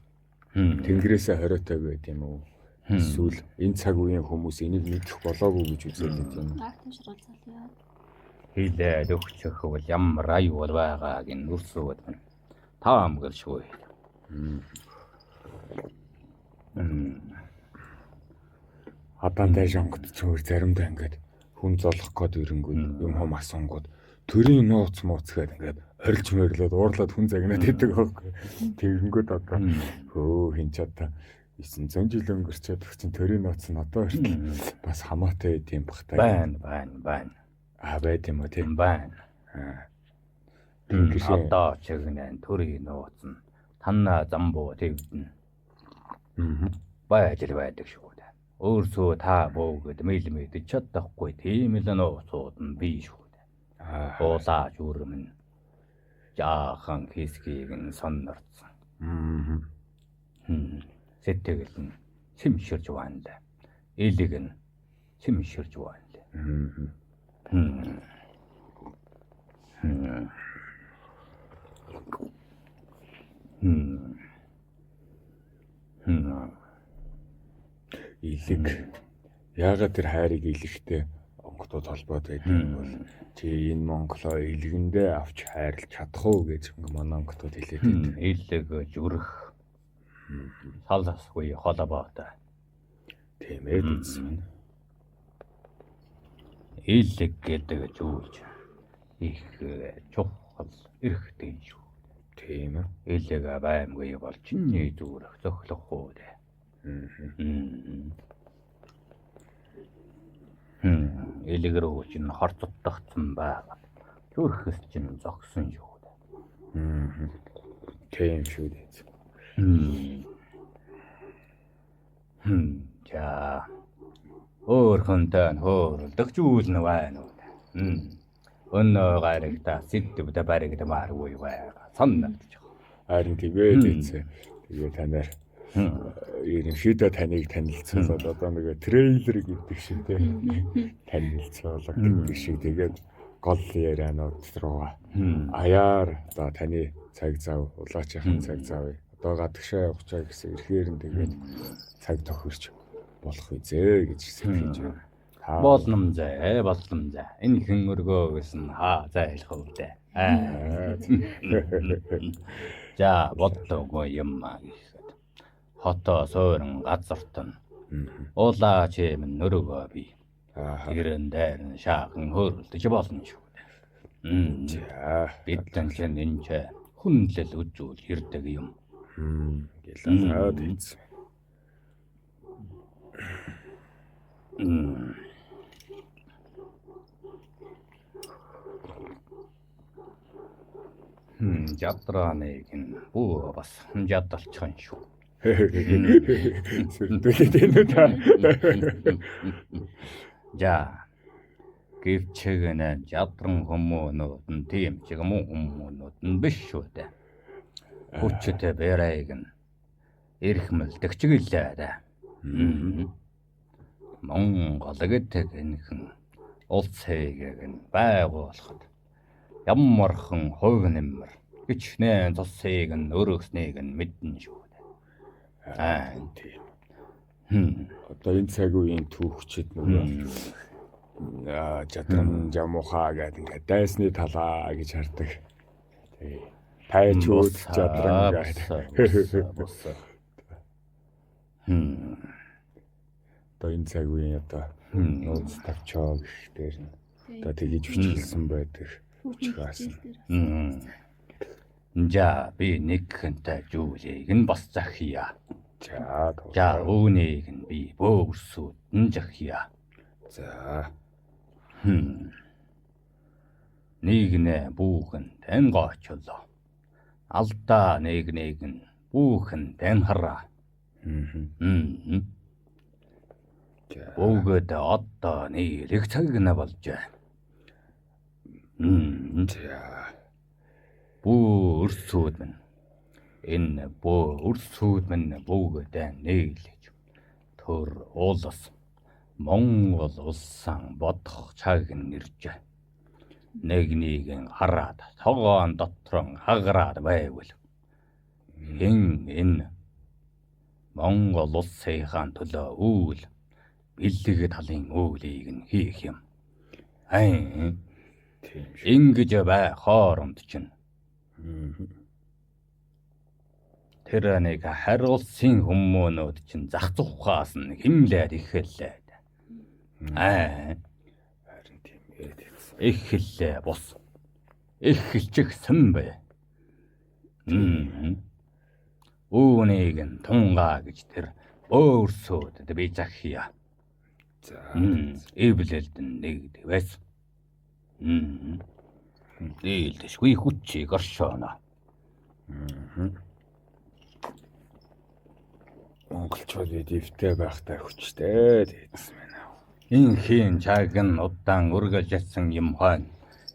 Тэнгэрээсээ хориотой байд юм уу? Эсвэл энэ цаг үеийн хүмүүс энийг мэдэх болоогүй гэж үзээд байт юм уу? Актив шаргал залъя. Хилээд өгчих бол ямар аюул байгааг нь нүрсүүд нь таамаглашгүй. Адаан дайш онгот ч өөр заримдаа ингээд хүн золох гээд ирэнгүүд юм хом асуунгууд төрийн нууц мууц гээд ингээд орилж морилоод уурлаад хүн загнаад идэг байхгүй. Тэгэнгүүт одоо хөө хин ч одоо 900 жил өнгөрчөөд чинь төрийн нууц нь одоо хүртэл бас хамаатай байд юм бах та. Байна байна байна. Аа байд юм уу тийм байна. Аа. Одоо чигнэн төрийн нууц нь танаа замбуу твдэн. Байж л байдаг шүү дээ. Өөрсөө та бөөгд мэл мэдэж чадахгүй тийм л нууцууд нь бий шүү дээ. Аа. Уулаа зүрм нь жаахан хэсгийг нь соннорцсон. Сэтгэл нь сэмширж байна л. Элэг нь сэмширж байна л. Илэг. Яагаад тэр хайрыг илэгтэй онготод холбоод байдаг юм бол чи энэ Монголоо илгэндээ авч хайрлаж чадах уу гэж манай онготод хэлээд байдаг. Илэг зүрх саласгүй холбоотой. Тийм ээ дийдсэн. Илэг гэдэг зүйл их чухал эрхтэй шүү. Тийм ээ. Илэг баймгүй бол чиний зүрх зөхлөх үү. Илэг рүү чинь хорцогдсон байгаа. Зүрхэс чинь зогсон шүү. Тийм шүү дээ. За. Өөрхөнтэй хөөрөлдөх зүйл нь байна уу? Өнөө гарагта сэдвдэ баригдмааргүй байгаа. Санагдчих. Харин тийм ээ дийдсэн. Тэгээ танаар ерөнхийдөө таныг танилцуулаад одоо нэг трейлер гэдэг шиг тийм танилцуулга гэдэг шиг тэгээд гол ярианууд руугаа аяар одоо таны цаг зав улаачийн цаг зав одоо гадагшаа явах чаа гэсэн ирэхээр нь тэгээд цаг тохирч болох үзээ гэж сэтгэж байна. Болном зэ, болном зэ. Энэ хэн өргөө гэсэн хаа зайлах өвдөө. За бодлоогүй юм аа гэхэд хотоо суурин газарт нь улаа чим нөргөө би. Тэрэн дээр нь шаахан хөөрөлдөж болно шүү дээ. За бид чинь энэ ч хүндлэл үзүүл ирдэг юм. Гэлээ тийц. Жадрааныг нь бүү бас жадалчихсан шүү. Сүрдүүлээд байна уу та? За гэвчэгнэ жадран хүмүүнүүд нь тийм ч юм уу хүмүүнүүд нь биш шүү дээ. Хүчтэй бэрайг нь эрхмэлдэгч гэлээ дээ. Монгол гэдэг энхэн улсыг нь байгуулахад ямархан хувь нэмэр гिचнээ цусыг нь өргөснийг нь мэднэ шүү дээ. Аа тийм. Одоо энэ цаг үеийн түүхчид нөгөө жадран жамухаа гэдэг ингээд дайсны талаа гэж хардаг. Тий. Тайчууд жадран гэдэг. Одоо энэ цаг үеийн одоо нууц тавчоо гэх дээр нь одоо тэгж хүчилсэн байдаг. Хүчгээс. За би нэг хэнтэй зүйлийг нь бас захия. За За үүнийг нь би бөөрсүүд нь захия. За. Нэг нэ хүүхэн тань гоочлоо. Алдаа нэг нэг нь хүүхэн тань хараа. Өгөөд одоо нэрэг цаг нь болжээ. За. Бүү өрсүүд минь. Энэ бөө өрсүүд минь бүгд нийлж төр улс Монгол улсан бодох цаг нь иржээ. Нэг нэгэн хараад тогоон дотрон хагараад байвал хэн энэ Монгол улсынхаа төлөө үйл бэлэг талын үйлийг нь хийх юм. Аа Тийм шүү. Ингэж бай хооронд чинь. Тэр нэг хариулсын хүмүүнүүд чинь зах зухаас нь химлээд ихэллээ. Аа Харин тийм ээ. Ихэллээ бус. Ихэлчихсэн бэ. Үүнийг нь тунгаа гэж тэр өөрсөд би захия. За. Эвлэлд нь нэгдэг байсан. Нийлдэшгүй хүчийг оршооно. Монголчууд эвтэй байхтай хүчтэй тэгсэн байна. Инхийн чаг нь удаан үргэлжилсэн юм хойно.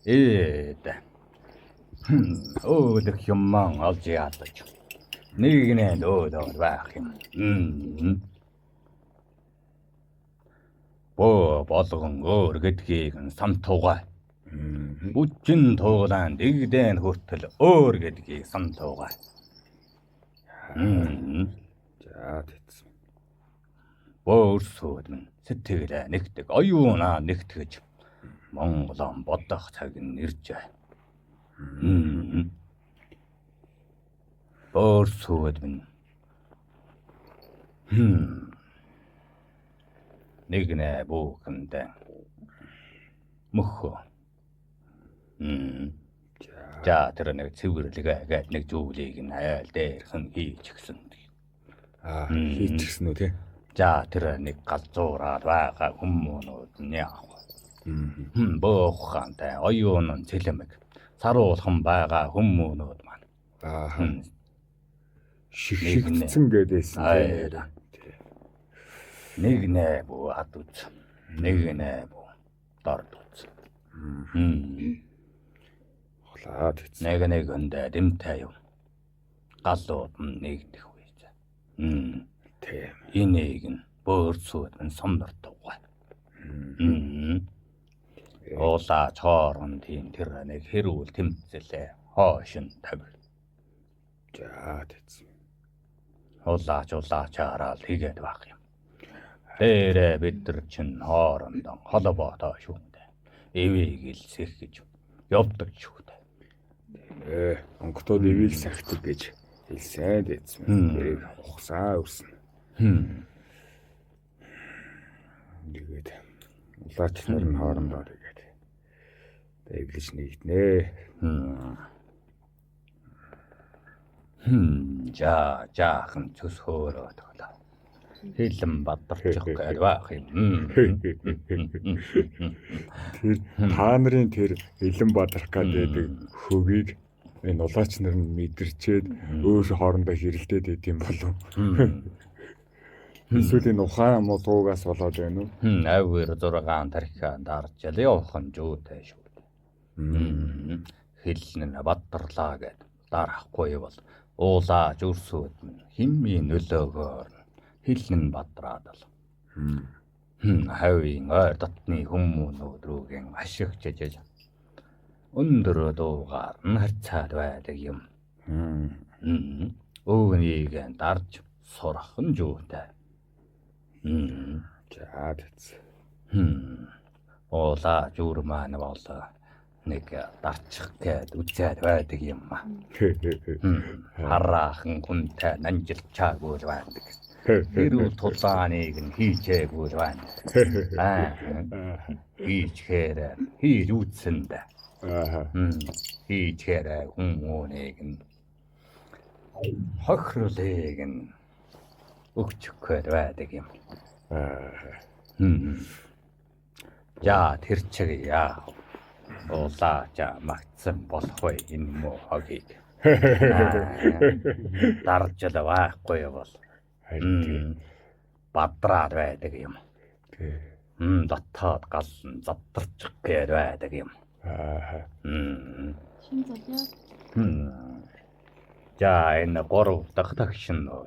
Ээд. Өөлөх юман олж ядаж. Нэг нэ өөдөө байх юм. Бөө болгон өөр гэдгийг нь самтуугаа. Бүжин туулаан дэгдэн хүртэл өөр гэдгийг самтуугаа. За тэгсэн. Бөөрсөөд минь сэтгэлээ нэгтэг оюунаа нэгтгэж Монголон бодох цаг нь иржээ. Бөөрсөөд минь Нэг нэ бүхэндээ мөхөө. За тэр нэг цэвэрлэгээ гээд нэг зүйлийг нь айл дээрхэн хийчихсэн. Аа хийчихсэн үү те? За тэр нэг галзуураад байгаа хүмүүнүүд нь яах вэ? Бөөхантай оюун цэлэмэг саруулхан байгаа хүмүүнүүд маань. Аа. Шигшигдсэн гэдээсэн те. Нэг нэ бүү хад үз. Нэг нэ бүү дорд үз. Холаад хэцүү. Нэг нэг өндөө дэмтэй юм. Галууд нь нэгдэх үе. Тийм. Энийг нь бөөрцүүд нь сомнортугай. Уулаа чоорон тийм тэр нэг хэрүүл тэмцэлээ хоош нь тавь. За тэц. Улаач улаачаараа л хийгээд байх юм. Дээрээ бид нар чинь хоорондоо холбоотой шүү дээ. Эвийг л сэх гэж явдаг шүү дээ. Онготод эвийг сахидаг гэж хэлсэн дэц. Тэрийг ухсаа өрсөн. Тэгээд улаач нар нь хоорондоо тэгээд эвлэж нэгднэ. За жаахан цөс хөөрөө тоглоо. Хилэн бадарчих гээд байх юм. Тэр та нарын тэр элэн бадрах гэдэг хөгийг энэ улаач нар нь мэдэрчээд өөр хоорондоо хэрэлдээд байд юм болов. Эсвэл энэ ухаан мулгуугаас болоод байна уу? Авир 6 тархиа дарж л явах нь зүйтэй шүү дээ. Хилэн нь бадарлаа гэд дарахгүй бол уулаа зүрсүүд минь химийн нөлөөгөөр хилэн бадраад л. Хавийн ойр дотны хүмүүнүүд рүүгэн ашигчж өндөр дуугаар нь харьцаад байдаг юм. Өвнийг дарж сурах нь зүйтэй. За тэц. Уулаа зүр маань бол нэг дарчих гээд үзээд байдаг юм. Хараахан хүнтэй нанжилчаагүй л байдаг. Хэрүүл тулааныг нь хийчээгүй л байна. Хийчээр хийж үзсэн дээ. Хийчээр хүмүүнийг нь хохирлыг нь өгчих гээд байдаг юм. За тэр чиг яах вэ? Улаача магтсан болох вэ энэ муу хогийг. Дарж л байхгүй бол бадраад байдаг юм. Дотоод гал нь задарчих гээд байдаг юм. Шин золио. За энэ 3 дахь тагш нь үү.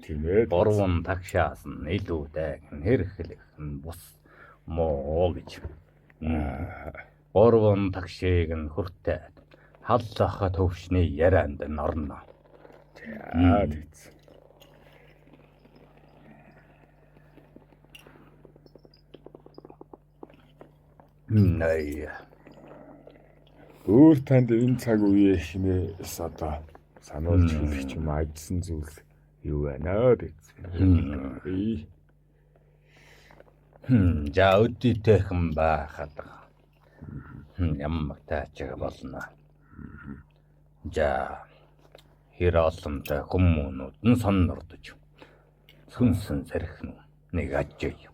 Тийм ээ. 3 тагшаас нь илүүтэй хэрэглэх нь бус муу гэж. 3 тагшийг нь хүртээд халлах төвшний ярианд нь орно. За тэц. Най. Өөр танд энэ цаг үеийнхнээс одоо сануулж хэлэх ч юм ажилласан зүйл юу байна вэ? За өдийтэйхэн байхад ямар тайчиг болно. За хэр олонтой хүмүүнүүд нь соннордож сүнсэн сархин нэг ажил.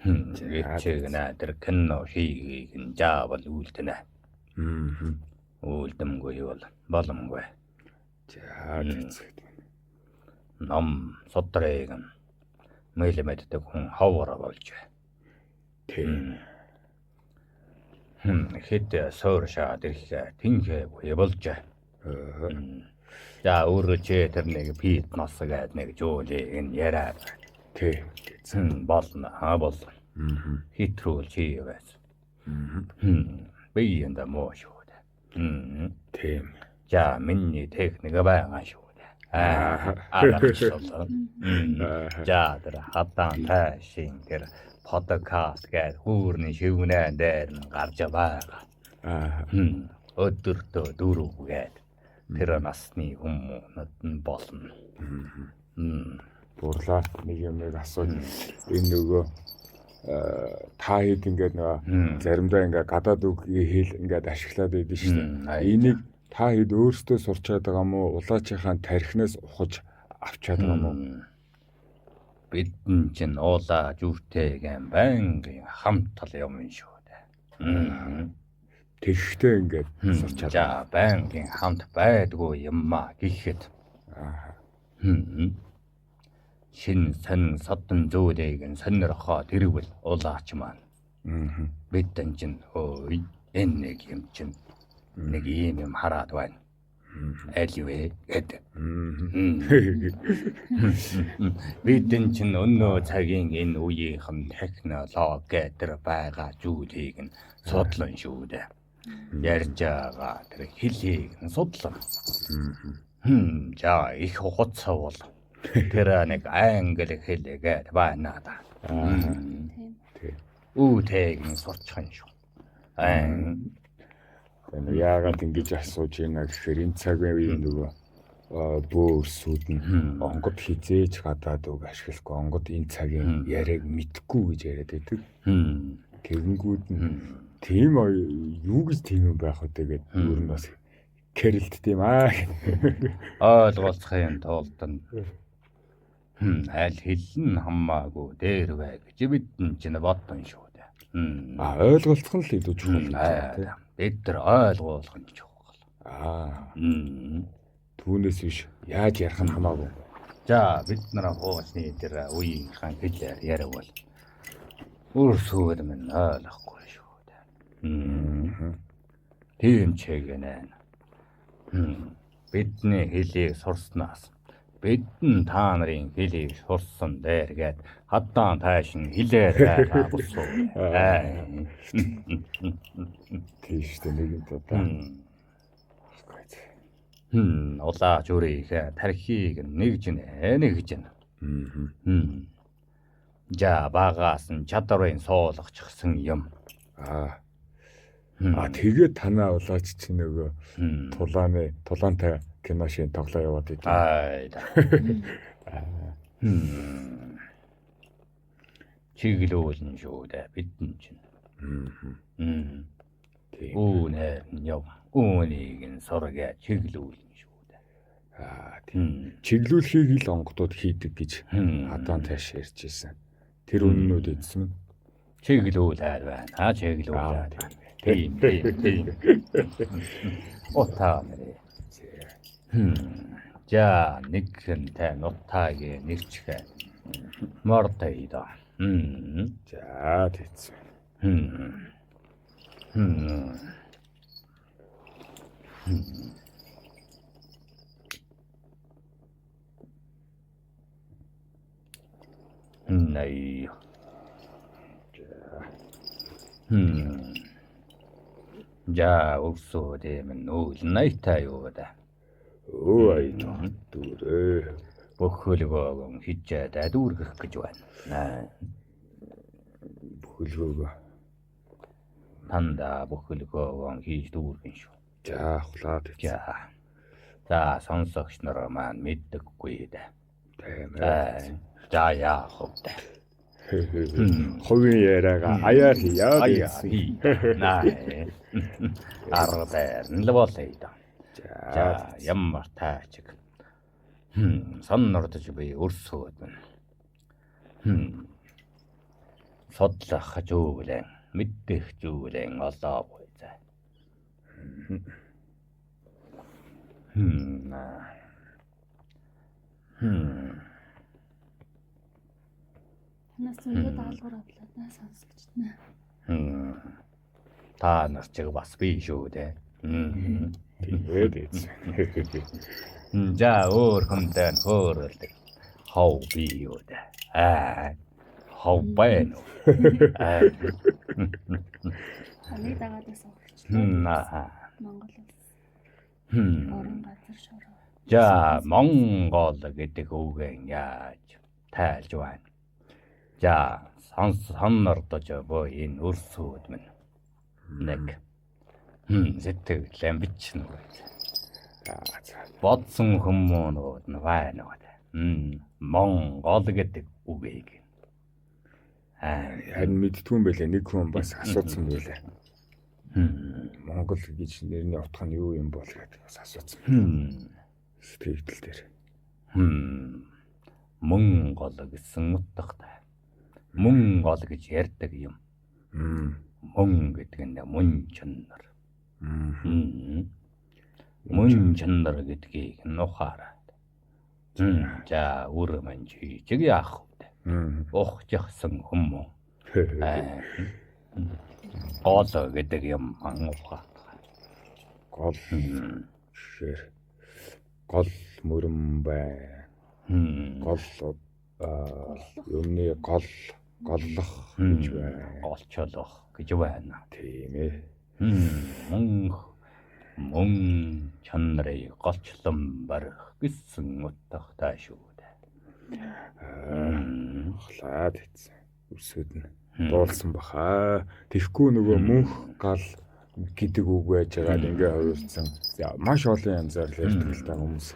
Чиг нэ тэр кино хийгийг нь заавал үлдэнэ. Үлдэмгүй бол боломгүй. За тэц. Ном судрыг нь мэлмэддэг хүн ховор болж. Тийм. Хэд сууршаад ирэхээ тэнхээгүй болж. За өөрөө чи тэр нэг фитнес гэдэг нэг зүйлийг нь яриад. Тий. Болно аа болно. Хэтрүүл чи байсан. Би энэ муу шүү дээ. Тийм. За миний техник байгаа шүү дээ. Аа. За тэр хадаан тайшин тэр подкаст гэдэг хүүрний шивнэн дээр нь гарч байгаа. Аа. Өдөртөө 4 гээд тэр насны хүмүүнүүд нь болно. Бурлаа нэг юм нэг асууж энэ нөгөө та хэд ингээд нөгөө заримдаа ингээд гадаад үг хэл ингээд ашиглаад байдсан шүү дээ. Энийг та хэд өөрсдөө сурчаад байгаа юм уу? Улаачийнхаа тархинаас ухаж авчаад байгаа юм уу? Бид чинь уулаа жүвтэйгэн байнгын хамтал юм шүү дээ. Тэгэхдээ ингээд сурчаад. За байнгын хамт байдгүй юмаа гэхэд. Шин сонин содон зөөлийг нь сонирхоод ирвэл улаач маань. Бид чинь өө энэ нэг юм чинь нэг ийм юм хараад байна. Аль вэ гэд. Бид чинь өнөө цагийн энэ үеийнхэн технологи гэдэг байгаа зүйлийг нь судлан шүү дээ. Ярьж байгаа тэр хэлийг нь судлан. За их хуцаа бол тэр нэг англи хэлгээд байна да. Тийм. Үүтэйг нь сурчих юм шүү. Яагаад ингэж асууж байна гэхээр энэ цагийн үеийн нөгөө бөөрсүүд нь онгод хизээж гадаад үг ашиглахгүй, онгод энэ цагийн яриаг мэдхгүй гэж яриад байдаг. Тэгэнгүүт нь тийм юу гэж тийм юм байх вэ гэдэг өөр нь бас кэрэлт тийм аа. Ойлголцохын тулд нь аль хэл нь хамаагүй дээр бай гэж бид чинь бодсон шүү дээ. А ойлголцох нь л илүү чухал гэж байна тийм. Бид нар ойлгуулах нь чухал. Түүнээс биш яаж ярих нь хамаагүй. За бид нар хуучны тэр үеийнхэн хэлээр яриавал өөрсгөө минь ойлгохгүй шүү дээ. Тийм ч гэнэ. Бидний хэлийг сурснаас бидэн та нарын хэлийг сурсан дээр гээд хадаан таашин хэлээр байгаа бусуу. Тийм шүү дээ нэг юм одоо. Улаа зүрийнхээ тархийг нэгж нэ нэгж нэ. За багаас нь чадварын суулгачихсан юм. Аа тэгээд танаа улаач чинь нөгөө тулааны тулаантай кино шин тоглоо яваад идэв. Аа. Чиглүүлнэ шүү дээ бидэн чинь. Тийм. Үүнээр нь яв. Үүнийг нь сургаа чиглүүлнэ шүү дээ. Аа тийм. Чиглүүлэхийг л онгодууд хийдэг гэж хадаан тааш ярьж ирсэн. Тэр үннүүд эзэм. Чиглүүлээр байна. Чиглүүлээр. Тийм тийм тийм. Утаа нэрээ. За нэгэнтэй нутаагийн нэрчгээ. Мортой да. За тэгсэн. Най. За өсөө дэм нүүл найтай юу да. Өө ай дүүрээ. Бөхөлгөөгөн хижээд дүүргэх гэж байна. Бөхөлгөөгөө. Танда бөхөлгөөгөн хийж дүүргэн шүү. За ахлаа тэгсэн. За сонсогч нар маань мэддэггүй дээ. Тийм ээ. За яах вэ? Хувийн яриагаа аяар хийя. Аяар хий. Наа. Арга дээр нь л болъё да. За ямар таачиг. Соннордож би өрсөөд байна. Судлах зүйлэн, мэддэх зүйлэн олоогүй за. Танаас зөндөө даалгавар авлаа да сонсогчд нэ. Та нар чиг бас би шүү дээ. Тэгээд эзэн. За өөр хүнтэй нь хөөрөлдөг. Хов би юу дээ. Аа. Хов байна уу? Аа. Таныг дагаад бас огчлоо. Монгол улс. Орон газар шороо. За Монгол гэдэг үгэн яаж тайлж байна? За соннордож буй энэ өрсүүд минь. Нэг. Сэтгэлэн бичнэ үү. Бодсон хүмүүнүүд нь байна уу. Монгол гэдэг үгийг. Харин мэддгүй юм байлээ. Нэг хүн бас асуусан байлээ. Монгол гэж нэрний утга нь юу юм бол гэдэг бас асуусан. Сэтгэл дээр. Монгол гэсэн утгатай. Монгол гэж ярьдаг юм. Мөн гэдэг нь мөн чанар. Мөн чанар гэдгийг нухаараа. За үр мань чиг яах вэ? Ухчихсан хүмүүс. Гол гэдэг юм ухаа. Гол гэхээр гол мөрөн бай. Гол юмны гол голлох гэж байна. Голчолох гэж байна. Тийм ээ. Мөн чанарыг голчлон барих гэсэн утгатай шүү дээ. Хлаад хэвсэн. Үсгэд нь дуулсан баха. Тэгэхгүй нөгөө мөнх гал гэдэг үг байж байгаад ингээ хувирсан. Маш олон янзаар л ярьдаг л та хүмүүс.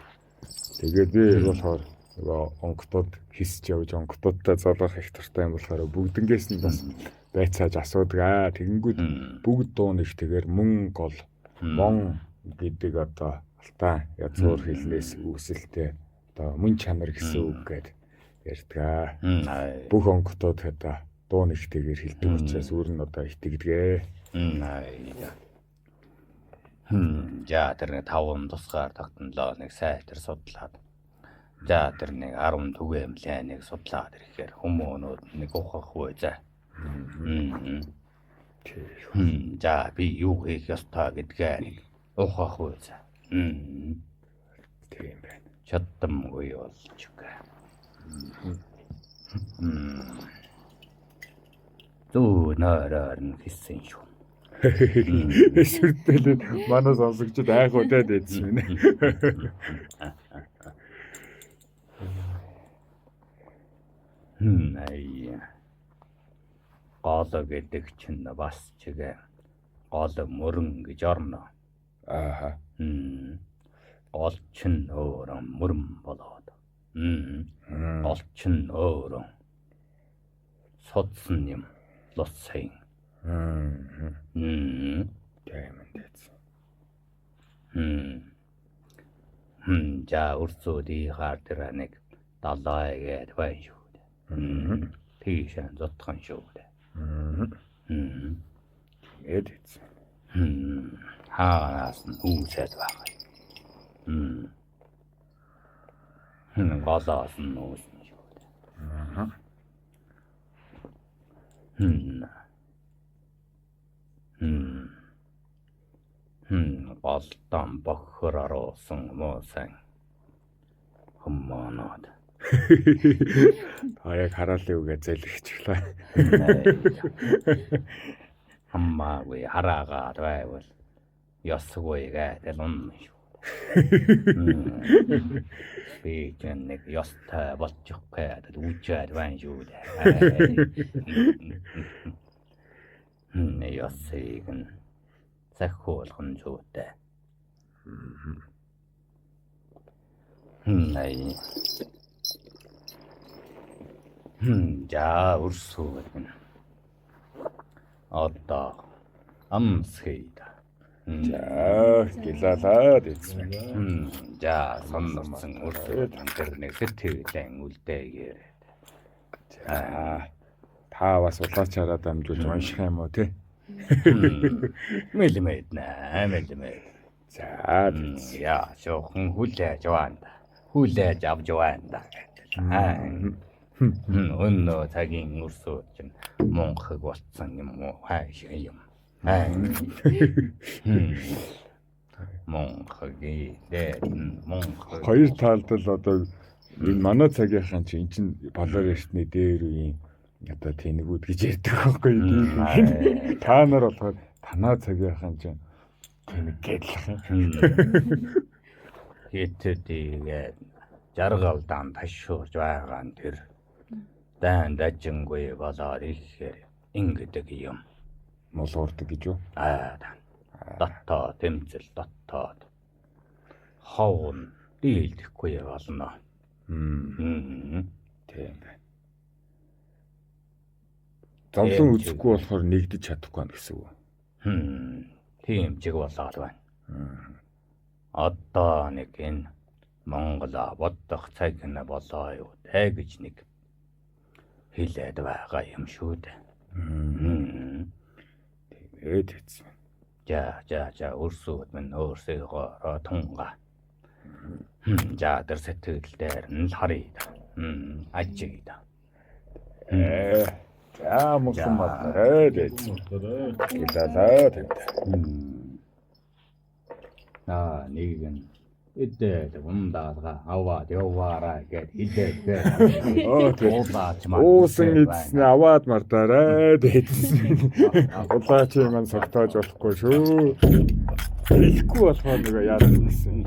Тэгээд би болохоор нөгөө онготод хисж явж онготодтой золгох их туртай юм болохоор бүгднгээс нь бас байцааж асуудаг аа. Тэгэнгүүт бүгд дуу нэгтэйгээр мөн гол мон гэдэг одоо алтан язгуур хэлнээс үүсэлтэй одоо мөн чанар гэсэн үг гээд ярьдаг аа. Бүх онготод одоо дуу нэгтэйгээр хэлдэг учраас өөр нь одоо итгэдэг. За тэр нэг 5 тусгаар тогтнолоо нэг сайтар судлаад. За тэр нэг 10 түгээмлээ нэг судлаад ирэхээр хүмүүнүүд нэг ухахгүй за. За би юу хийх ёстой гэдгээ нэг ухахгүй за. Тийм байна. Чадамгүй болж үгүй. Зүү нойроор нь хийсэн шүү. Сүртэл манай сонсогчд айхуудаад байсан юм. Ай. Гол гэдэг чинь бас чигээ гол мөрөн гэж орно. Ааха. Гол чинь өөрөө мөрөн болоод. Гол чинь өөрөө судсан юм луцсан. Тийм ээ. За өрцөөдий хаар тэр нэг далай гээд байна шүү дээ. Тийш зодхон шүү дээ. Эд хэвсэн. Хаагаас нь үүсээд байгаа. Голоос нь үүснэ шүү дээ. Голдон бохор оруулсан муусан хүмүүнүүд. Та яг хараалын үгээ зэлгчихлээ. Хамаагүй хараагаад байвал ёсгүй гэдэг унна шүү. Би ч нэг ёстой болчих гээд үжээд байна шүү дээ. Ёсыг нь захиулган зүйтэй. Най. За өрсөөл гэнэ. Одоо амсхийда. За гилалаа гэсэн. За сонорсон өрсөөл тэр нэг сэтгэлэн үлдээгээр. За та бас улаачаараа дамжуулж унших юм уу те? Мэлмэд нэ мэлмэд. За яа жохон хүлээж яваан. Хүлээж авч яваан да. Өнөө цагийн өрсөө чинь мунхаг болцсон юм уу хайш юм. Мунхаги дээ мунхаг. Хоёр талд л одоо энэ манай цагийнхан чинь эн чинь Балар эртний дээр үеийн одоо тэнэгүүд гэж ярьдаг байхгүй юу? Та нар болохоор танаа цагийнхан чинь тэнэг гэдлэх юм. Хитэдийгээ жаргалдаан ташуурж байгаа нь тэр дан дажингүй болоор ихээр ингэдэг юм. Мулуурдаг гэж юу? Аа дотоо тэмцэл дотоод ховн дийлдэхгүй болно. Тийм байна. Зовлон үзэхгүй болохоор нэгдэж чадахгүй байна гэсэн үг. Тийм чиг болоод байна. Одоо нэг энэ Монгол бодох цаг нь болоо юу дээ гэж нэг хэлээд байгаа юм шүү дээ. Тэгээд хэцүү. За за за өрсүүд минь өөрсөөгөө тунга. За тэр сэтгэл дээр нь л харъя да. Ажиг да. За мөнх маднарай гэж. Гэлээ тэнд. Аа нэг нь эдээ ундаалга аваад яваарай гэд хэлээд Оо уулаач маань Уусан эдсэн аваад мартаарай гэдсэн. Улаачийн маань согтоож болохгүй шүү. Хэлэхгүй болохоор нөгөө яадаг гэсэн.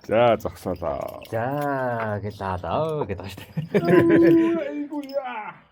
За зогсоолоо. За гэлээ гэдэг шүү дээ. Айгуу яа.